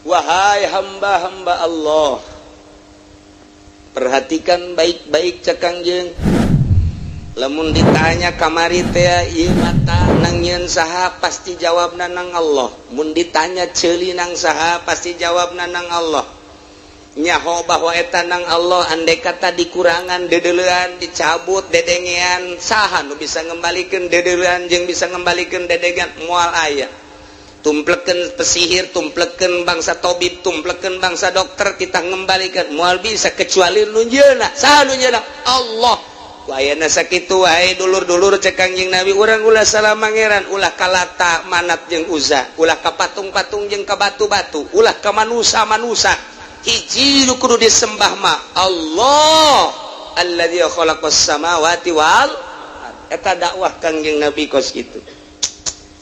Wahai hamba-hamba Allah, perhatikan baik-baik, cek Kangjeng. Lamun ditanya kamari teh, ieu mata nang nyieun saha, pasti jawabna nang Allah. Mun ditanya ceuli nang saha, pasti jawabna nang Allah. Nyaho bahwa eta nang Allah. Andai kata dikurangan dedelean, dicabut dedengean, saha nu bisa ngembalikan dedelean jeung bisa ngembalikan dedengean? Moal aya. Tumpleken pesihir, tumpleken bangsa tobib, tumpleken bangsa dokter, kita ngembalikan moal bisa kecuali nu nyieunna. Saha nu nyieunna? Allah. Ayana sakitu wae, dulur-dulur, cek Kangjeng Nabi, urang ulah salah mangeran, ulah ka Lata, Manat jeung Uza, ulah ka patung-patung jeung ka batu-batu, ulah ka manusa-manusa. Hiji nu kudu disembah mah Allah alladzi khalaqas samawati wal. Eta dakwah Kangjeng Nabi kos kitu.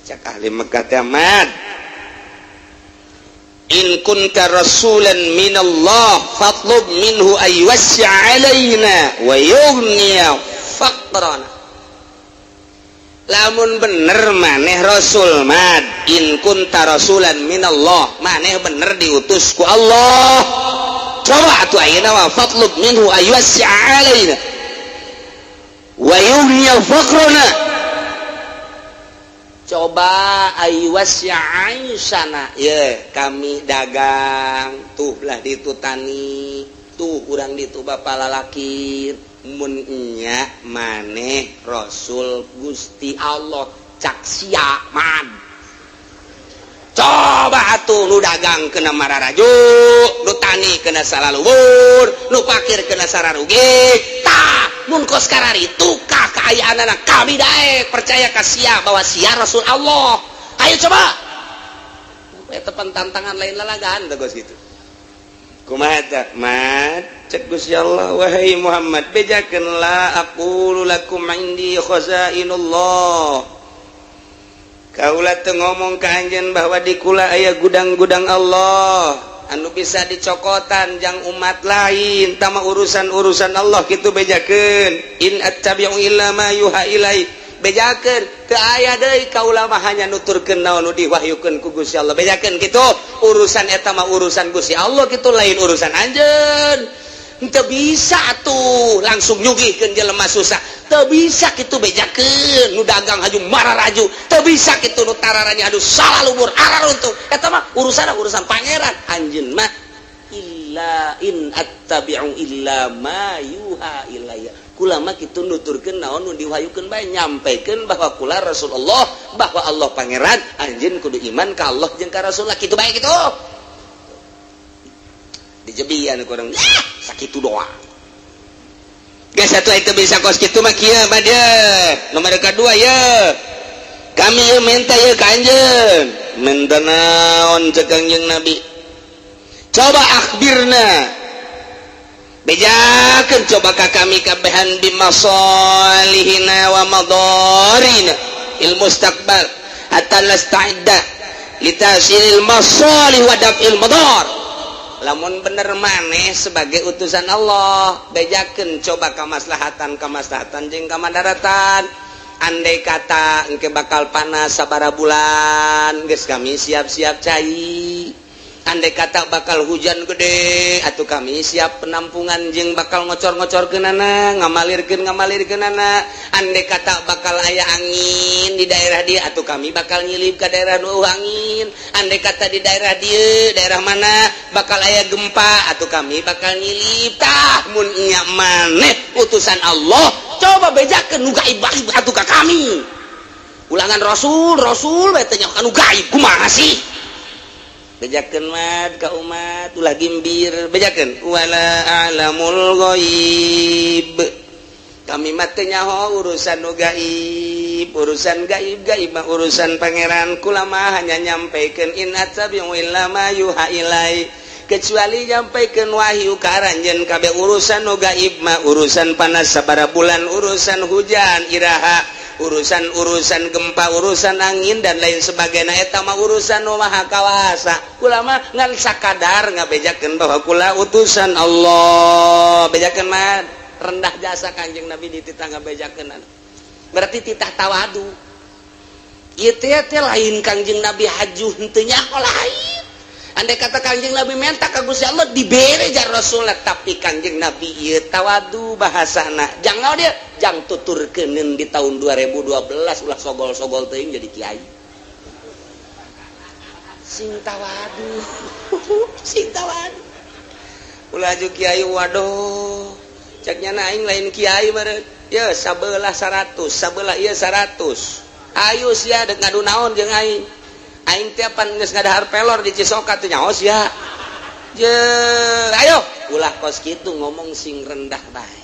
Cek ahli Mekah teh, "Mad, in kunta rasulan minallah fatlub minhu ay yuwassi' alaina wa yughniya faqrana." Lamun bener maneh rasul, mad, in kunta rasulan minallah, maneh bener diutus ku Allah, coba atuh ayeuna mah fatlub minhu ay yuwassi' alaina wa yughniya faqrana. Coba sana ye, kami dagang tuh lah, ditu tani tuh, urang ditu bapak lalaki. Munnya maneh Rasul Gusti Allah, cak sia man, coba atuh nu dagang kena mararaju, nu tani kena salalubur, nu pakir kena sararugi. Tah, mun kos kararitu ka kaayaan anak kami, daek percaya ka sia bahwa sia Rasul Allah. Ayo coba. Eta tantangan, lain lalagaan teh gitu. Kumaha teh, Mat? Cek Gusti Allah, "Wahai Muhammad, bejakeun la aqulu lakum indi khazainullah." Kaula teu ngomong ka anjeun bahwa di kula aya gudang-gudang Allah anu bisa dicokotan jang umat lain. Tama, urusan-urusan Allah gitu bejakeun. In attabi'u illa ma yuha ilai, bejakeun. Teu aya deui, kaula mah hanya nuturkeun naon nu diwahyukeun ku Gusti Allah, bejakeun kitu. Urusan eta mah urusan Gusti Allah kitu, lain urusan anjeun. Teu bisa tuh langsung nyugihkeun jelema susah, teu bisa kitu, bejakeun. Nu dagang haju mararaju, teu bisa kitu. Nu tararanya aduh salah lubur araruntung, eta mah urusan urusan Pangeran. Anjeun mah illa in attabi'u illa ma yuha ilayya, kula mah kitu nuturkeun naon nu diwahyukeun bae, nyampaikan bahwa kula Rasulullah, bahwa Allah Pangeran, anjeun kudu iman ka Allah jeung ka Rasulullah, kitu bae. Kitu dijebian kurang sakitu doang. Geus satu itu bisa kos kitu mah, kieu mah dia. Nomor kedua ya, kami ye minta ye ka anjeun. Minta naon? Cek Kangjeng Nabi, coba akhbirna, bejakeun coba ka kami kabehan bimasalihina wa madarina il mustaqbal hatta nasta'idda litahsilil masalih wa daf'il madar. Lamun bener maneh sebagai utusan Allah, bejakeun coba kamaslahatan kamaslahatan jeung kamadaratan. Andai kata engke bakal panas sabara bulan geus, kami siap-siap cai. Andai kata bakal hujan gede atau kami siap penampungan jeung bakal ngocor-ngocor kenana, ngamalirkeun ngamalirkeunana. Andai kata bakal aya angin di daerah dia atau kami bakal nyilip ke daerah nu angin. Andai kata di daerah dia, daerah mana bakal aya gempa atau kami bakal nyilip. Tah, mun nya maneh utusan Allah, coba bejakeun nu gaib-gaib atuh ka kami. Ulangan rasul rasul bae teh anu gaib, kumaha sih? Bejakeun mat ka umat, ulah gimbir, bejakeun wala a'lamul ghaib, kami mah teu nyaho urusan nu gaib. Urusan gaib gaib mah urusan Pangeran. Kula mah hanya nyampaikan in attabi'u illa ma yuha ilai, kecuali nyampaikan wahyu ka aranjeun kabeh. Urusan nu gaib mah, urusan panas sabara bulan, urusan hujan iraha, urusan-urusan gempa, urusan angin dan lain sebagainya, eta mah urusan nu Maha Kawasa. Kula mah ngan sakadar ngabejakeun bahwa kula utusan Allah. Bejakeun mah rendah jasa Kanjeng Nabi dititah ngabejakeun, berarti titah tawadu. Ieu teh teh lain Kangjeng Nabi haju henteu nyaho, lain. Andai kata Kanjeng Nabi minta ka Gusti Allah, dibere jar Rasulullah. Tapi Kanjeng Nabi ieu tawadu bahasana. Jangan dia jang tuturkeun di tahun 2012, ulah sogol-sogol teuing jadi kiai. Sing tawadu, sing tawadu. Ulah ju kiai, waduh, cek nyana aing lain kiai meureun. Ya sabelah 100, sabelah ieu 100. Ayo sia, dek ngadu naon jeung aing? Aing teh pan geus ngadahar pelor di Cisoka teh, nyaho sia. Je, ayo ulah kos kitu ngomong, sing rendah bae.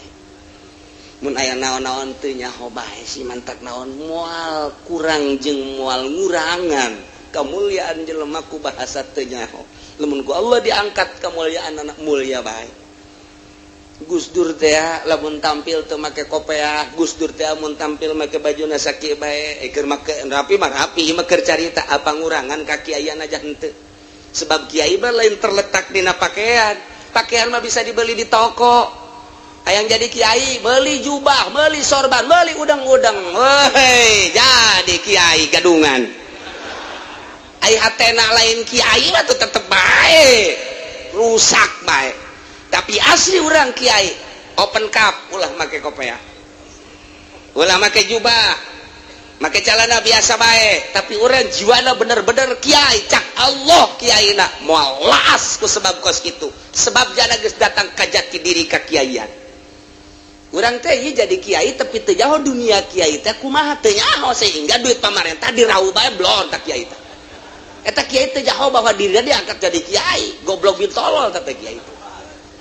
Mun aya naon-naon teu nyaho bae si mantak naon, moal kurang jeung moal ngurangan kemuliaan jelema ku bahasa teu nyaho. Lamun ku Allah diangkat kemuliaan, anak mulia bae. Gus Dur teh lamun tampil teu make kopeah. Gus Dur teh mun tampil make baju sakieu bae, keur make rapi mah rapi mah, keur carita. Apa ngurangan ka kiaian aja? Henteu, sebab kiai mah lain terletak dina pakaian. Pakaian mah bisa dibeli di toko. Hayang jadi kiai, beli jubah, beli sorban, beli udang-udang, woi, jadi kiai gadungan. Ai hatena lain kiai mah tuh tetep bae rusak bae. Tapi asli orang kiai open cup, ulah make kopeah, ulah make jubah, make celana biasa bae, tapi orang jiwana bener-bener kiai. Cak Allah kiai na moal laas ku sebab kos kitu, sebab jana geus datang ka jati diri kakiaian. Urang teh ieu jadi kiai tapi teu jauh dunia kiai teh kumaha, teu nyaho, sehingga duit pamarentah dirau bae blon. Tak kiai teh eta kiai teu jauh bahwa dirinya diangkat jadi kiai. Goblok bin tolol teh kiai teh.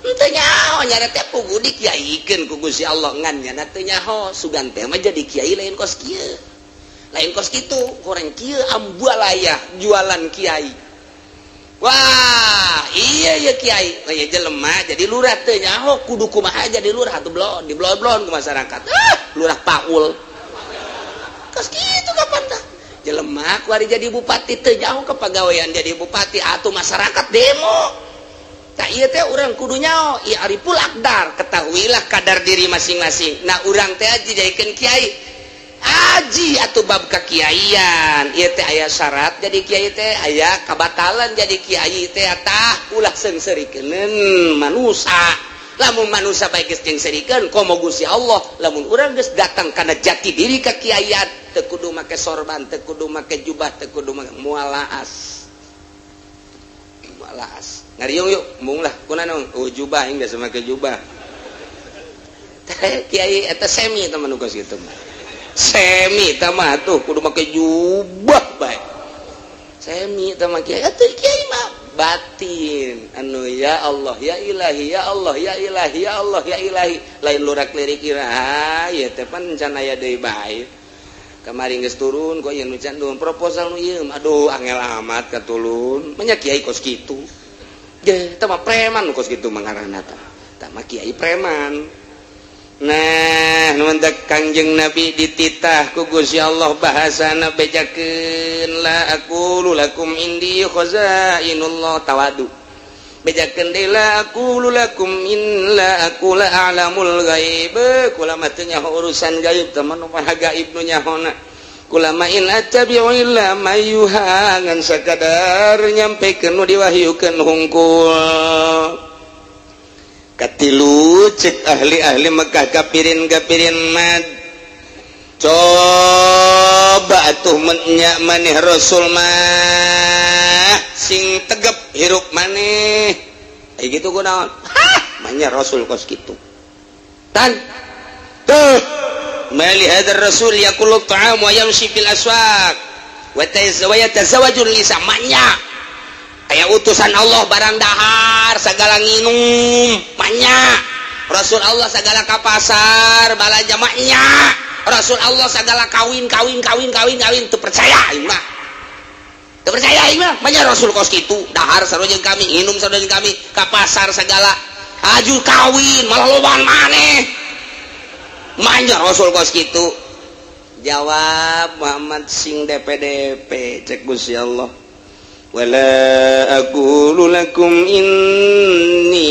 Henteu nyaho nyana teh pugu dikiaikeun ku Gusti Allah, ngan nyana teu nyaho. Sugan teh mah jadi kiai lain kos kieu, lain kos kitu, kurang kieu, ambualayah jualan kiai. Wah, iya ya kiai. Oh, iya jelema jadi lurah teu nyaho kudu kumaha jadi lurah tuh, blon di blon-blon ke masyarakat. Ah, lurah Paul kos kitu. Kapan tah jelema kuari jadi bupati teu nyaho kepagawean jadi bupati, atuh masyarakat demo. Tak, iya teh urang kudu nyaho i'riful aqdar, ketahuilah kadar diri masing-masing. Nah, urang teh aji jadikeun kiai, aji atau bab kekiaian ieu teh aya syarat jadi kiai teh, aya kabatalan jadi kiai teh. Tah, ulah seungseurikeun manusa. Lamun manusa bae geus jeung komo Gusti Allah. Lamun urang geus datang kana jati diri kekiaian, teu kudu make sorban, teu kudu make jubah, teu kudu make, moal laas, moal laas. Ngariung yuk, embung lah kunaon? Oh, jubah, aing biasa make jubah. Teh kiai eta semi teman nu kos kitu mah. Semi tah mah tuh kudu make jubah bae. Semi tah mah kiai. Atuh kiai mah batin anu ya Allah ya ilahi, ya Allah ya ilahi, ya Allah ya ilahi, lain lurak lirik iraha ya teh pan can aya deui bae. Kamari geus turun kok ieu nu can turun proposal nu ieu. Aduh, angel amat katulun banyak kiai kos kitu. Je, tah mah preman nu kos kitu mah ngaranna tah. Tah mah kiai preman. Nah, nu Kangjeng Nabi dititah ku Gusti Allah, bahasana bejakeun la aqulu lakum indi khazainullah, tawadu. Bejakeun deui la aqulu lakum in la aqula a'lamul ghaib, kula mah teu nyaho urusan gaib, teh mah nu maha gaib nu nyahona. Kula mah in attabi'u illa ma yuha, ngan sakadar nyampekeun nu diwahyukeun hungkul. Katilu, cek ahli-ahli Mekah, kapirin kapirin mad, coba atuh menyak maneh Rasul mah sing tegep hirup maneh. Kayak gitu kunaon? Hah, manya Rasul kos kitu tan tuh. Mali hadzal rasul yakulu ta'am wa yamshi fil aswaq wa yatazawwaju nisa. Manya aya utusan Allah barang dahar segala nginum? Manya Rasul Allah segala ka pasar balanja? Manya Rasul Allah segala kawin kawin kawin kawin kawin? Teu percaya aing mah, teu percaya aing mah. Manya Rasul kos kitu, dahar sarua jeung kami, nginum sarua jeung kami, ka pasar segala, aju kawin malah lobaan maneh. Manya Rasul kos kitu? Jawab Muhammad sing DPDP. Cek Gusti Allah, wala aqulu lakum inni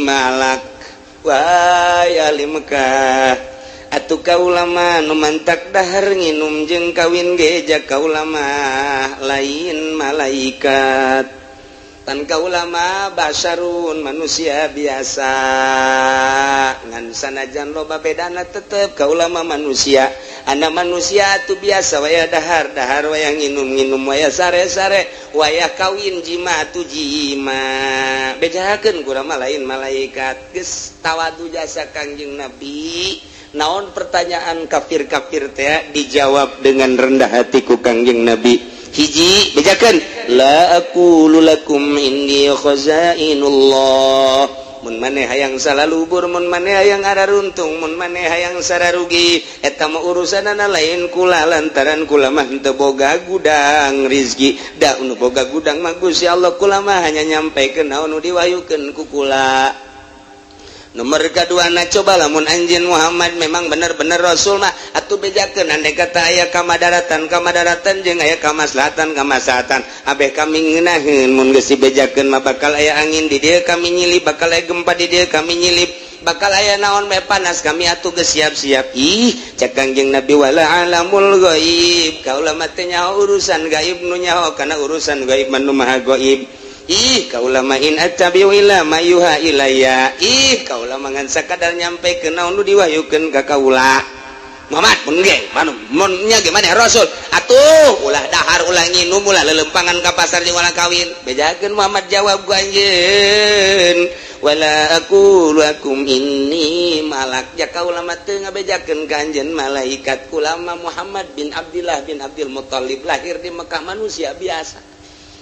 malak. Wahai ahli Mekah, atuh kaula mah nu mantak dahar nginum jeung kawin ge ja kaula mah lain malaikat. Tan kaula mah basyarun, manusia biasa, ngan sanajan loba bedana tetep kaula mah manusia. Anak manusia tuh biasa, wayah dahar dahar, wayah nginum nginum, wayah sare sare, wayah kawin jima tuh jima. Bejakeun kurang mah lain malaikat. Geus tawadu jasa Kangjeng Nabi. Naon pertanyaan kafir-kafir teh dijawab dengan rendah hati ku Kangjeng Nabi. Hiji, bejakeun, la aqulu lakum indi khazainullah. Mun maneh hayang salah lubur, mun maneh hayang araruntung, mun maneh hayang sararugi, eta mah urusanana lain kula, lantaran kula mah teu boga gudang rizki. Da nu boga gudang mah Gusti Allah. Kula mah hanya nyampaikeun naon nu diwahyukeun ku kula. Nomor kedua na, coba lamun anjeun Muhammad memang bener-bener rasul mah atuh bejakeun, andai kata aya kamadaratan kamadaratan jeung aya kamaslahatan kamaslahatan, abeh kami ngeunaheun. Mun geus dibejakeun mah bakal aya angin di dieu kami nyilip, bakal aya gempa di dieu kami nyilip, bakal aya naon bae panas, kami atuh geus siap-siap. Ih, cek Kangjeng Nabi, wala alamul ghaib, kaula mah teu nyaho urusan gaib, nu nyaho kana urusan gaib mah nu maha gaib. Ih, kaula mah in attabi'u illa ma yuha ilayya. Ih, kaula mah ngan sakadar nyampekeun naon nu diwahyukeun ka kaula. Muhammad, mun ge manu mun nya ge maneh rasul atuh ulah dahar, ulah nginum, ulah lelempangan ka pasar jeung ulah kawin. Bejakeun Muhammad, jawab ku anjeun, wala aqulu lakum inni malak. Ja kaula mah teu ngabejakeun ka anjeun malaikat. Kula mah Muhammad bin Abdillah bin Abdul Muthalib, lahir di Mekah, manusia biasa.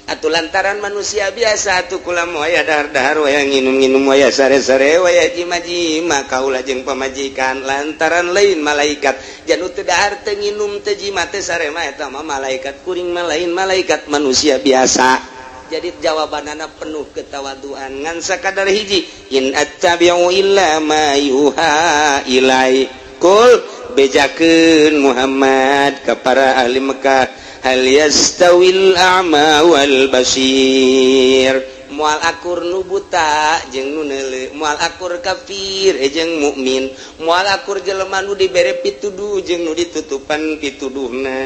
Atuh lantaran manusia biasa atuh kula mah waya dahar-dahar, waya nginum-nginum, waya sare-sare, waya jima-jima kaula jeung pamajikan, lantaran lain malaikat. Janu teu dahar, teu nginum, teu jima, teu sare mah eta mah malaikat. Kuring mah lain malaikat, manusia biasa. Jadi jawabanana penuh ketawaduan, ngan sakadar hiji, in attabi'u illa ma yuha ilai. Kul, bejakeun Muhammad ka para ahli Mekah, hal yastawil a'ma wal basir? Moal akur nu buta jeung nu neuleu, moal akur kafir jeung mukmin, moal akur jelema nu dibere pituduh jeung nu ditutupan pituduhna.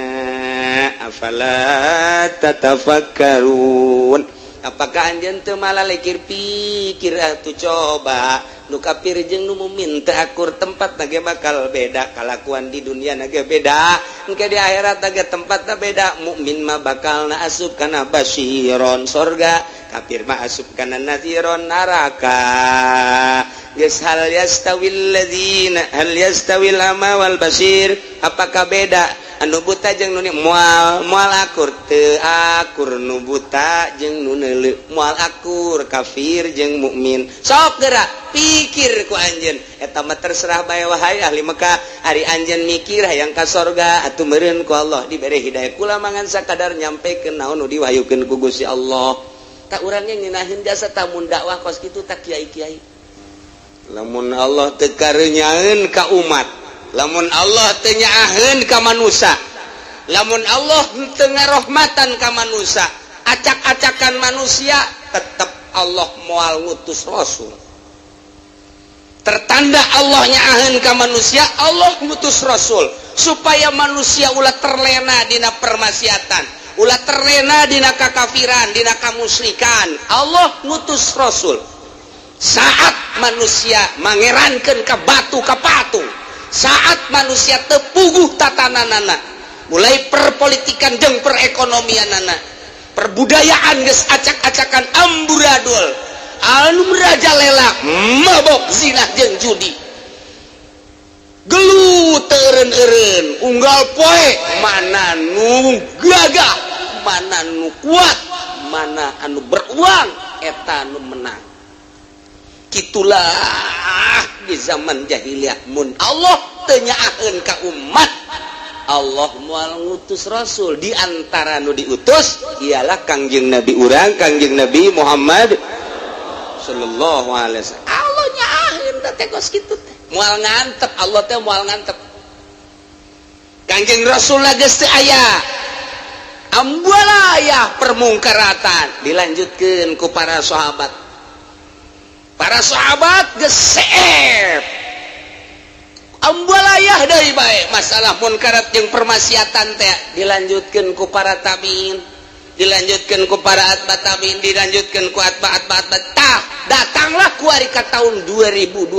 Afala tatafakkarun? Apakah anjeun teu malalekir pikir atuh? Coba, nu kafir jeung nu mukmin teu akur, tempat ge bakal beda, kalakuan di dunia ge beda, engke di akhirat ge tempatna beda. Mukmin mah bakal na asup kana basyiron, sorga, kafir mah asup kana nadhiron, neraka. Geus, hal yastawil ladzina, hal yastawil ama wal basir? Apakah beda anu buta jeung nu moal? Moal akur, teu akur nu buta jeung nu neuleu, moal akur kafir jeung mukmin. Sok gerak pikir ku anjeun, eta mah terserah bae. Wahai ahli Mekah, ari anjeun mikir hayang ka sorga, atuh meureun ku Allah dibere hidayah. Kula mah ngan sakadar nyampekeun naon nu diwahyukeun ku Gusti Allah. Tak urangnya ngeunaheun jasa tamun dakwah kos kitu. Tak kiai-kiai, lamun Allah teu kareunyaeun ka umat, lamun Allah teu nyaaheun ka manusia, lamun Allah teu ngarohmatan ka manusia, acak-acakan manusia, tetap Allah moal ngutus rasul. Tertanda Allah nyaaheun ka manusia, Allah ngutus rasul supaya manusia ulah terlena dina permaksiatan, ulah terlena dina kakafiran, dina kamusyrikan. Allah ngutus rasul saat manusia mangerankeun ka batu, ka patung, saat manusia teu puguh tatananana, mulai perpolitikan jeung perekonomianana, perbudayaan geus acak-acakan, amburadul, anu merajalela mabok, zina jeung judi, gelut teu eureun-eureun, unggal poe mana nu gagah, mana nu kuat, mana anu beruang, eta nu menang. Gitulah di zaman jahiliyah. Mun Allah teu nyaaheun ka umat, Allah moal ngutus rasul. Di antara nu diutus ialah Kangjeng Nabi urang, Kangjeng Nabi Muhammad sallallahu alaihi wasallam. Allah nyaaheun teh kos kitu teh. Moal ngantep Allah teh, moal ngantep. Kangjeng Rasul geus teu aya, ambualaya permungkaratan. Dilanjutkeun ku para sahabat. Para sahabat geus seep, ambualayah deui bae masalah munkarat jeung permaksiatan teh. Dilanjutkeun ku para tabiin. Dilanjutkan ku para atba tabiin, dilanjutkan ku atba atba atba. Tah, datanglah kuari ka tahun 2012.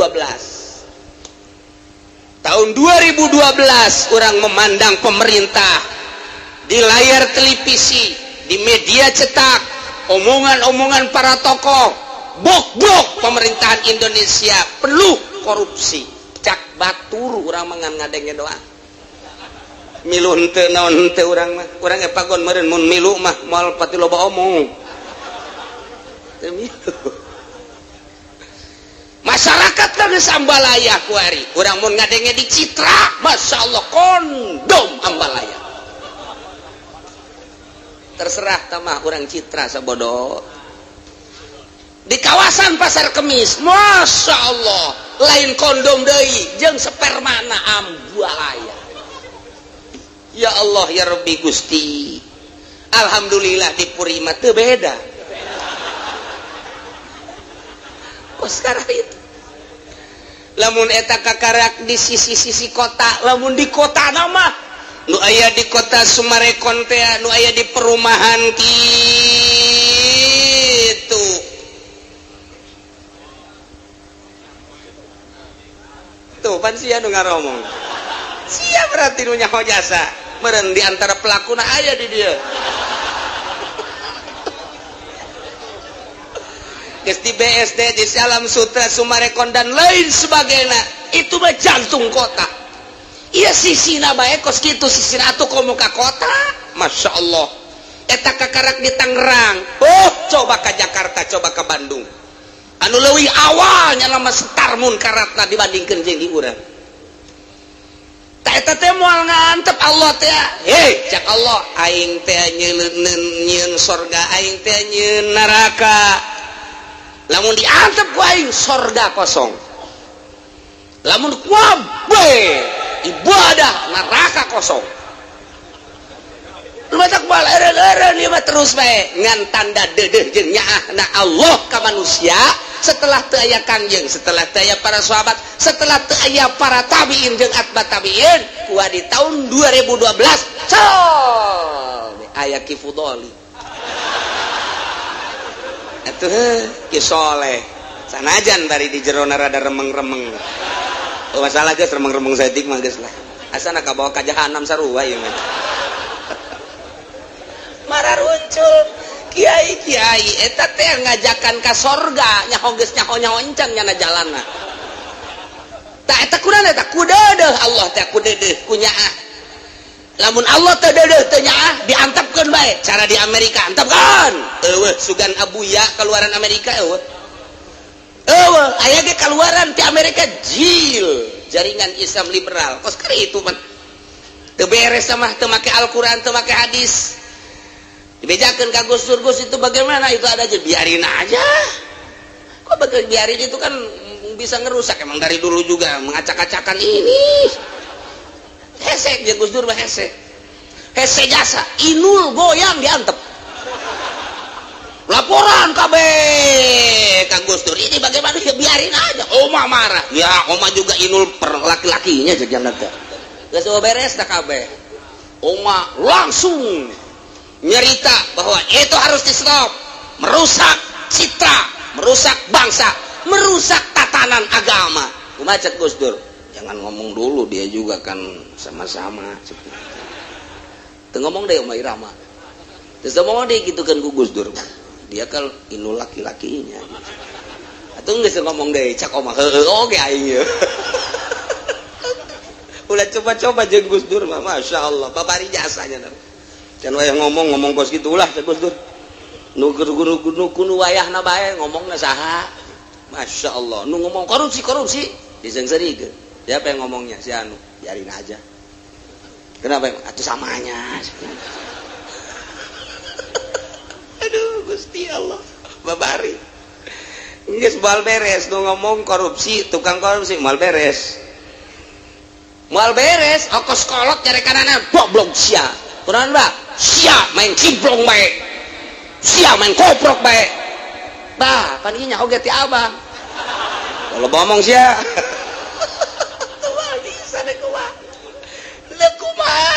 Tahun 2012 orang memandang pemerintah di layar televisi, di media cetak, omongan-omongan para tokoh, bok-bok pemerintahan Indonesia penuh korupsi. Cak batur urang mangan ngadenge doa. Milu henteu naon henteu urang mah. Urang ge pagon meureun mun milu mah moal pati loba omong. Teu milu. Masyarakat kan geus ambalaya kuari. Urang mun ngadenge di Citra, Masya Allah kondom ambalaya. Terserah tamah urang Citra sabodo. Di kawasan Pasar Kemis, Masya Allah, lain kondom deui jeung spermana ambalaya. Ya Allah ya Rabbi Gusti. Alhamdulillah di Puri mah teu beda. Kok sekarang itu? Lamun eta kakarak di sisi-sisi kota, lamun di kota nama nu aya di kota Sumarekon teh, nu aya di perumahan kitu. Tuh pan sia nu ngaromong. Sia berarti nu nyaho jasa. Meureun di antara pelakuna aya di dieu. Geus di BSD, di Salam Sutra, Sumarekon dan lain sebagainya. Itu mah jantung kota. Iya sisina bae kos kitu sisina atuh komo ka kota. Masya Allah. Eta kakarak di Tangerang. Oh, coba ka Jakarta, coba ka Bandung. Anu leuwih awalnya lama setarmun karatna dibandingkeun jeung di urang. Ta eta teh moal ngantep Allah teh. Hei, cak Allah, aing teh nyieun sorga, aing teh nyieun neraka. Lamun diantep ku aing sorga kosong. Lamun kuabe ibadah neraka kosong. Lumatak bal eren-eren ieu mah terus bae ngan tanda deudeuh jeung nyaahna Allah ka manusia setelah teu aya kangjeng, setelah teu aya para sahabat, setelah teu aya para tabiin jeung atba tabiin, kuah di tahun 2012 col aya Ki Fudoli. Atuh Ki Soleh sanajan bari di jerona rada remeng-remeng. Oh masalah geus remeng-remeng saeutik mah geus lah. Asana kabawa ka jahanam sarua ieu mah. Mararuncul kiai-kiai eta teh ngajakan ka sorga nyaho geus nyaho-nyaho encang nyana jalanna. Tah eta kunaon eta kudeudeuh Allah teh kudeudeuh ku nyaah. Lamun Allah teh deudeuh teu nyaah diantepkeun bae cara di Amerika antepkeun. Eueuh sugan Abuya keluaran Amerika eueuh. Eueuh aya ge keluaran ti Amerika jil jaringan Islam liberal. Kos keur itu mah teu beres mah teu make Al-Qur'an teu make hadis. Dibejakan ke Gus Dur, Gus itu bagaimana itu ada aja biarin aja. Kok bakal biarin itu kan bisa ngerusak emang dari dulu juga mengacak-acakan ini. Hesek dia Gus Dur mah hesek. Hese jasa, inul goyang diantep. Laporan kabeh ka Gus Dur ini bagaimana ya biarin aja. Oma marah. Ya oma juga inul per laki-lakinya jangan teh. Geus beres dah kabeh. Oma langsung nyerita bahwa itu harus di stop, merusak citra, merusak bangsa, merusak tatanan agama. Kumaha Gus Dur? Jangan ngomong dulu, dia juga kan sama-sama. Teu ngomong deh Oma Irama. Terus ngomong deh gitu kan ku Gus Dur. Dia kan inul laki-lakinya. Atuh geus ngomong deh cak Oma heueuh oge aing ye. Ulah coba-coba jeung Gus Dur mah, Masya Allah, babari jasanya. Can wayah ngomong-ngomong kos kitu ulah cek Gus Dur. Nu nu wayahna bae ngomongna saha? Masya Allah, nu ngomong korupsi-korupsi diseungseurikeun. Siapa yang ngomongnya? Si anu. Biarin aja. Kenapa? Atuh samanya. Aduh, Gusti Allah. Babari. Geus moal beres nu ngomong korupsi, tukang korupsi moal beres. Moal beres, okos kolot nyarekanana goblok sia. Kunaon ba? Sia main ciblong bae. Sia main koprok bae. Bah, pan ieu nyaho ge ti abang. Kalau ngomong sia. Kumaha bisa deh kumaha. Leuh kumaha.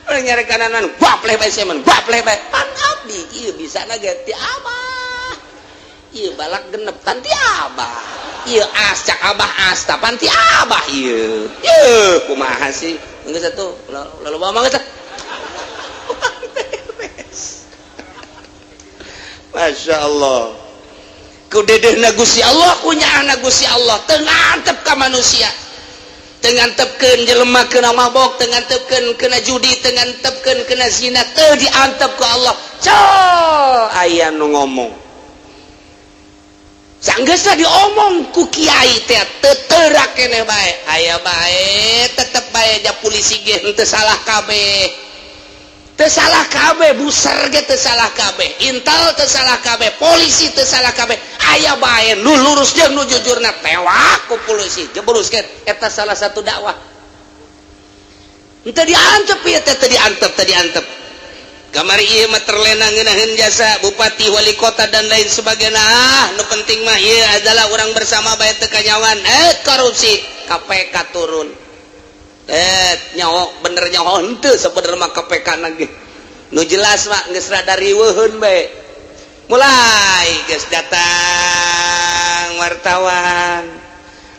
Urang nyarekananan bapleh bae sia man, bapleh bae. Pan Abdi ieu bisa na ge ti Abah, ieu balak genep tan ti Abah, ieu as cak Abah as tapan ti Abah ieu. Ieu kumaha sih? Geus atuh lalu bawa mah geus. Masya Allah, ku dedehna Gusti Allah, ku nyaahna Gusti Allah teu ngantep ka manusia, teu ngantepkeun jelema kena mabok, teu ngantepkeun kena judi, teu ngantepkeun kena zina, teu diantep ku Allah. Col aya nu ngomong sanggeusna diomong ku kiai teh teu teurak keneh bae, aya bae tetep bae ja polisi ge henteu salah kabeh, teu salah kabeh, buser ge teu salah kabeh, intel teu salah kabeh, polisi teu salah kabeh, aya bae nu lurus jeung nu jujurna tewak ku polisi, jebruskeun. Eta salah satu dakwah henteu diantep ieu teh, teu diantep, teu diantep. Kamari ieu mah terlena ngeunaheun jasa bupati, wali kota dan lain sebagainya. Ah, nu penting mah ieu adalah urang bersama bae teu kanyawan. Korupsi KPK turun. Nyaho bener nyaho henteu sebenarnya mah KPK na ge. Nu jelas mah geus rada riweuheun bae. Mulai geus datang wartawan.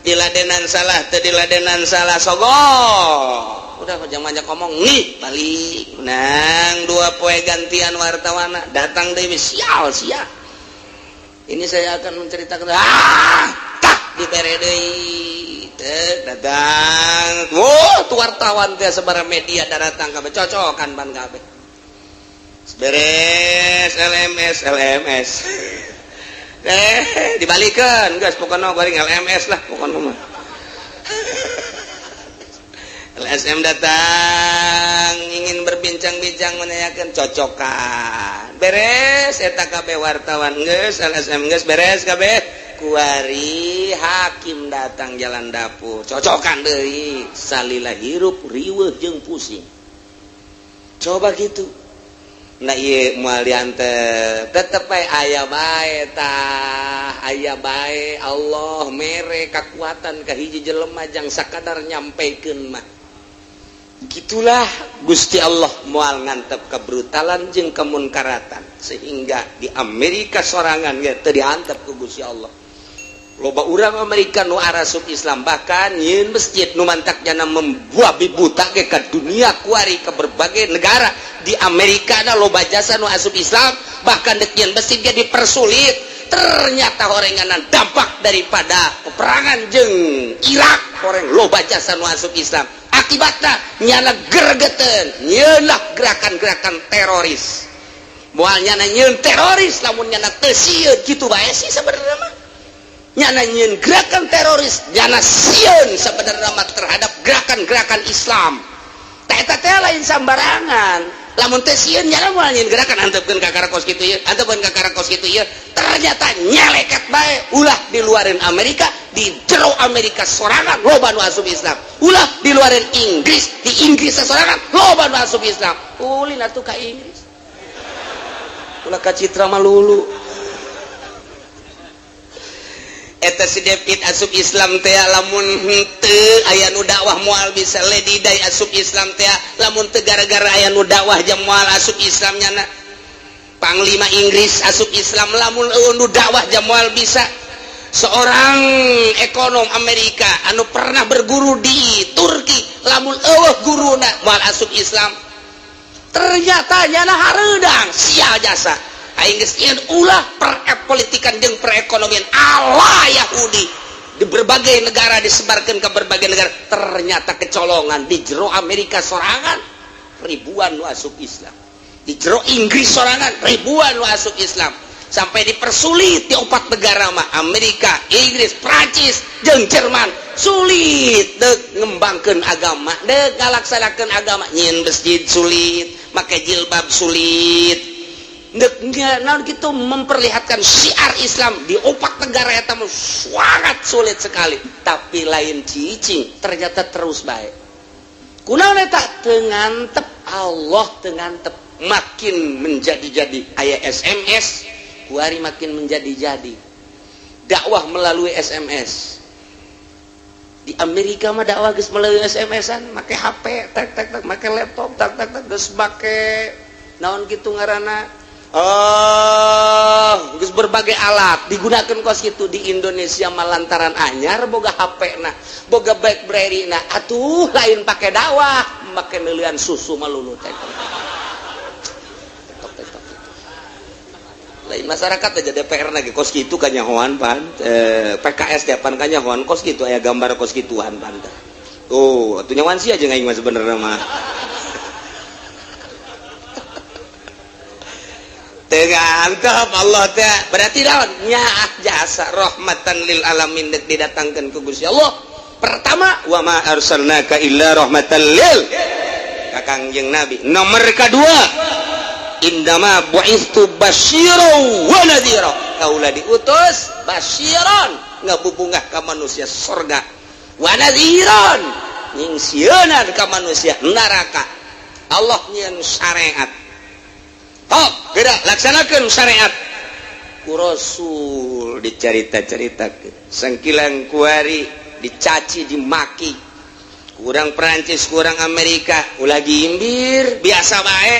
Diladenan salah teu diladenan salah sogok. Udah jangan banyak ngomong nih balik. Nang 2 poe gantian wartawan datang deui sial sia. Ini saya akan menceritakan tak dibere deui. Datang. Wah, tuh wartawan teh sabaraha media datang kabeh cocokan ban kabeh. Beres LMS LMS. Dibalikeun geus pokona goreng LMS lah pokona mah. LSM datang ingin berbincang-bincang menanyakan cocokan. Beres eta kabeh wartawan geus LSM geus beres kabeh. Kuari hakim datang jalan dapur cocokan deui salila hirup riweuh jeung pusing. Coba gitu. Nah ieu moal diantep tetep bae aya bae tah, aya bae Allah mere kakuatan ka hiji jelema jang sakadar nyampekeun mah. Gitulah Gusti Allah moal ngantep kebrutalan jeung kemunkaratan sehingga di Amerika sorangan ge teu diantep ku Gusti Allah. Loba urang Amerika nu arasup Islam bahkan nyieun masjid nu mantak jana membuat buta ge ka dunia kuari ke berbagai negara di Amerika ada loba jasa nu asup Islam bahkan dek nyieun masjid ge dipersulit. Ternyata horenganan dampak daripada peperangan jeung Irak horeng loba jasa nu asup Islam. Akibatna nyana gergeten nyeunah gerakan-gerakan teroris. Moal nyana nyieun teroris lamun nyana teu sieun kitu bae sih sebenarnya mah. Nyana nyieun gerakan teroris nyana sieun sebenarnya mah terhadap gerakan-gerakan Islam. Tah eta teh lain sambarangan. Lamun teu sieun nyana moal nyieun gerakan antepkeun ka karakos kitu ieu, antepkeun ka karakos kitu ieu. Ternyata nyeleket bae ulah diluarin Amerika, di jero Amerika sorangan loba nu asup Islam. Ulah diluarin Inggris, di Inggris sorangan loba nu asup Islam. Ulin atuh ka Inggris. Ulah ka citra malulu. Eta si David asup Islam teh lamun henteu aya nu dakwah moal bisa, Lady Di asup Islam teh lamun teu gara-gara aya nu dakwah jam moal asup Islam nyana. Panglima Inggris asup Islam lamun eueuh nu dakwah jam moal bisa. Seorang ekonom Amerika anu pernah berguru di Turki lamun eueuh guruna moal asup Islam. Ternyata nyana hareudang sial jasa. Aing geus nyieun ulah perpolitikan jeung perekonomian ala Yahudi di berbagai negara disebarkan ke berbagai negara. Ternyata kecolongan di jero Amerika sorangan ribuan nu asup Islam, di jero Inggris sorangan ribuan nu asup Islam, sampai dipersulit di 4 negara mah Amerika, Inggris, Prancis jeung Jerman. Sulit dek ngembangkeun agama, dek ngalaksanakeun agama, nyieun masjid sulit, make jilbab sulit. Dek naon gitu memperlihatkan syiar Islam di 4 negara eta mah sangat sulit sekali. Tapi lain cicing, ternyata terus baik. Kunaon eta teu ngantep Allah, teu ngantep makin menjadi-jadi aya SMS kuari makin menjadi-jadi dakwah melalui SMS. Di Amerika mah dakwah geus melalui SMS-an, make HP tak tak tak, make laptop tak tak tak, geus make naon kitu ngaranna Oh, geus berbagai alat digunakan kos kitu di Indonesia mah lantaran anyar boga HP na, boga BlackBerry na, atuh lain pake dakwah, make neulian susu malulu teh. Tok, tok, tok. Lain masyarakat aja DPR lagi kos kitu kanyahoan pan, PKS depan kanyahoan kos kitu aya gambar kos kituan pan. Oh, atuh nyawan sih aja aing mah sebenarnya mah. Tengah Allah teh berarti naon nyaah jasa rahmatan lil alamin dek didatangkeun ku Gusti Allah. Pertama wa ma arsalnaka illa rahmatan lil ka Kangjeng Nabi. Nomor kedua indama bu'istu basyiran wa nadhira. Kaula diutus basyiran ngabubungah ka manusia sorga, wa nadhiran nyingsieunan ka manusia neraka. Allah nyieun syariat. Tok, gerak laksanakan syariat. Ku Rasul dicarita-caritakeun. Sangkilang kuari dicaci dimaki. Kurang Perancis, kurang Amerika, ulah gimbir, biasa bae.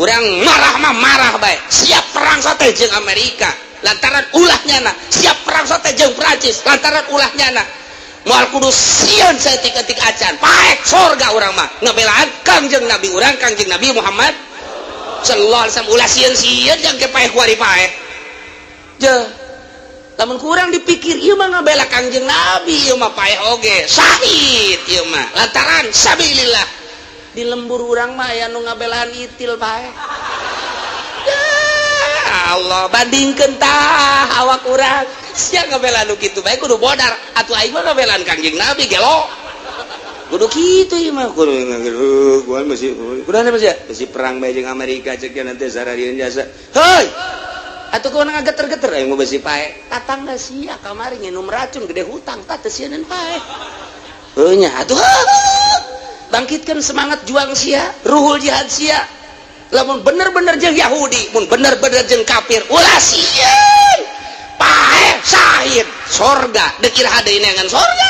Urang marah mah marah bae. Siap perang sote jeung Amerika lantaran ulah nyana, siap perang sote jeung Perancis lantaran ulah nyana. Moal kudu sieun saeutik-eutik acan. Paek sorga urang mah ngabelaan Kangjeng Nabi urang, Kangjeng Nabi Muhammad sallallahu alaihi wasallam. Ulah sieun-sieun jang ke paeh kuari paeh. Je. Lamun kurang dipikir ieu mah ngabela Kangjeng Nabi, ieu mah paeh oge, syahid ieu mah lantaran sabilillah. Di lembur urang mah aya nu ngabelaan itil paeh. Ya Allah, bandingkeun tah awak urang. Sia ngabelaan nu kitu bae kudu bodar, atuh aing mah ngabelaan Kangjeng Nabi gelo. Kudu kitu ieu mah kudu gua masih kudu masih masih perang bae jeung Amerika cek nanti sararieun jasa. Heuy. Atuh kudu ngageter-geter aing mah besi pae. Tatangga sia kamari nginum racun gede hutang tah teu sieun pae. Heuh nya atuh bangkitkan semangat juang sia, ruhul jihad sia. Lamun bener-bener jeung Yahudi, mun bener-bener jeung kafir, ulah sieun. Pae syahid sorga, deuk iraha deui neangan sorga.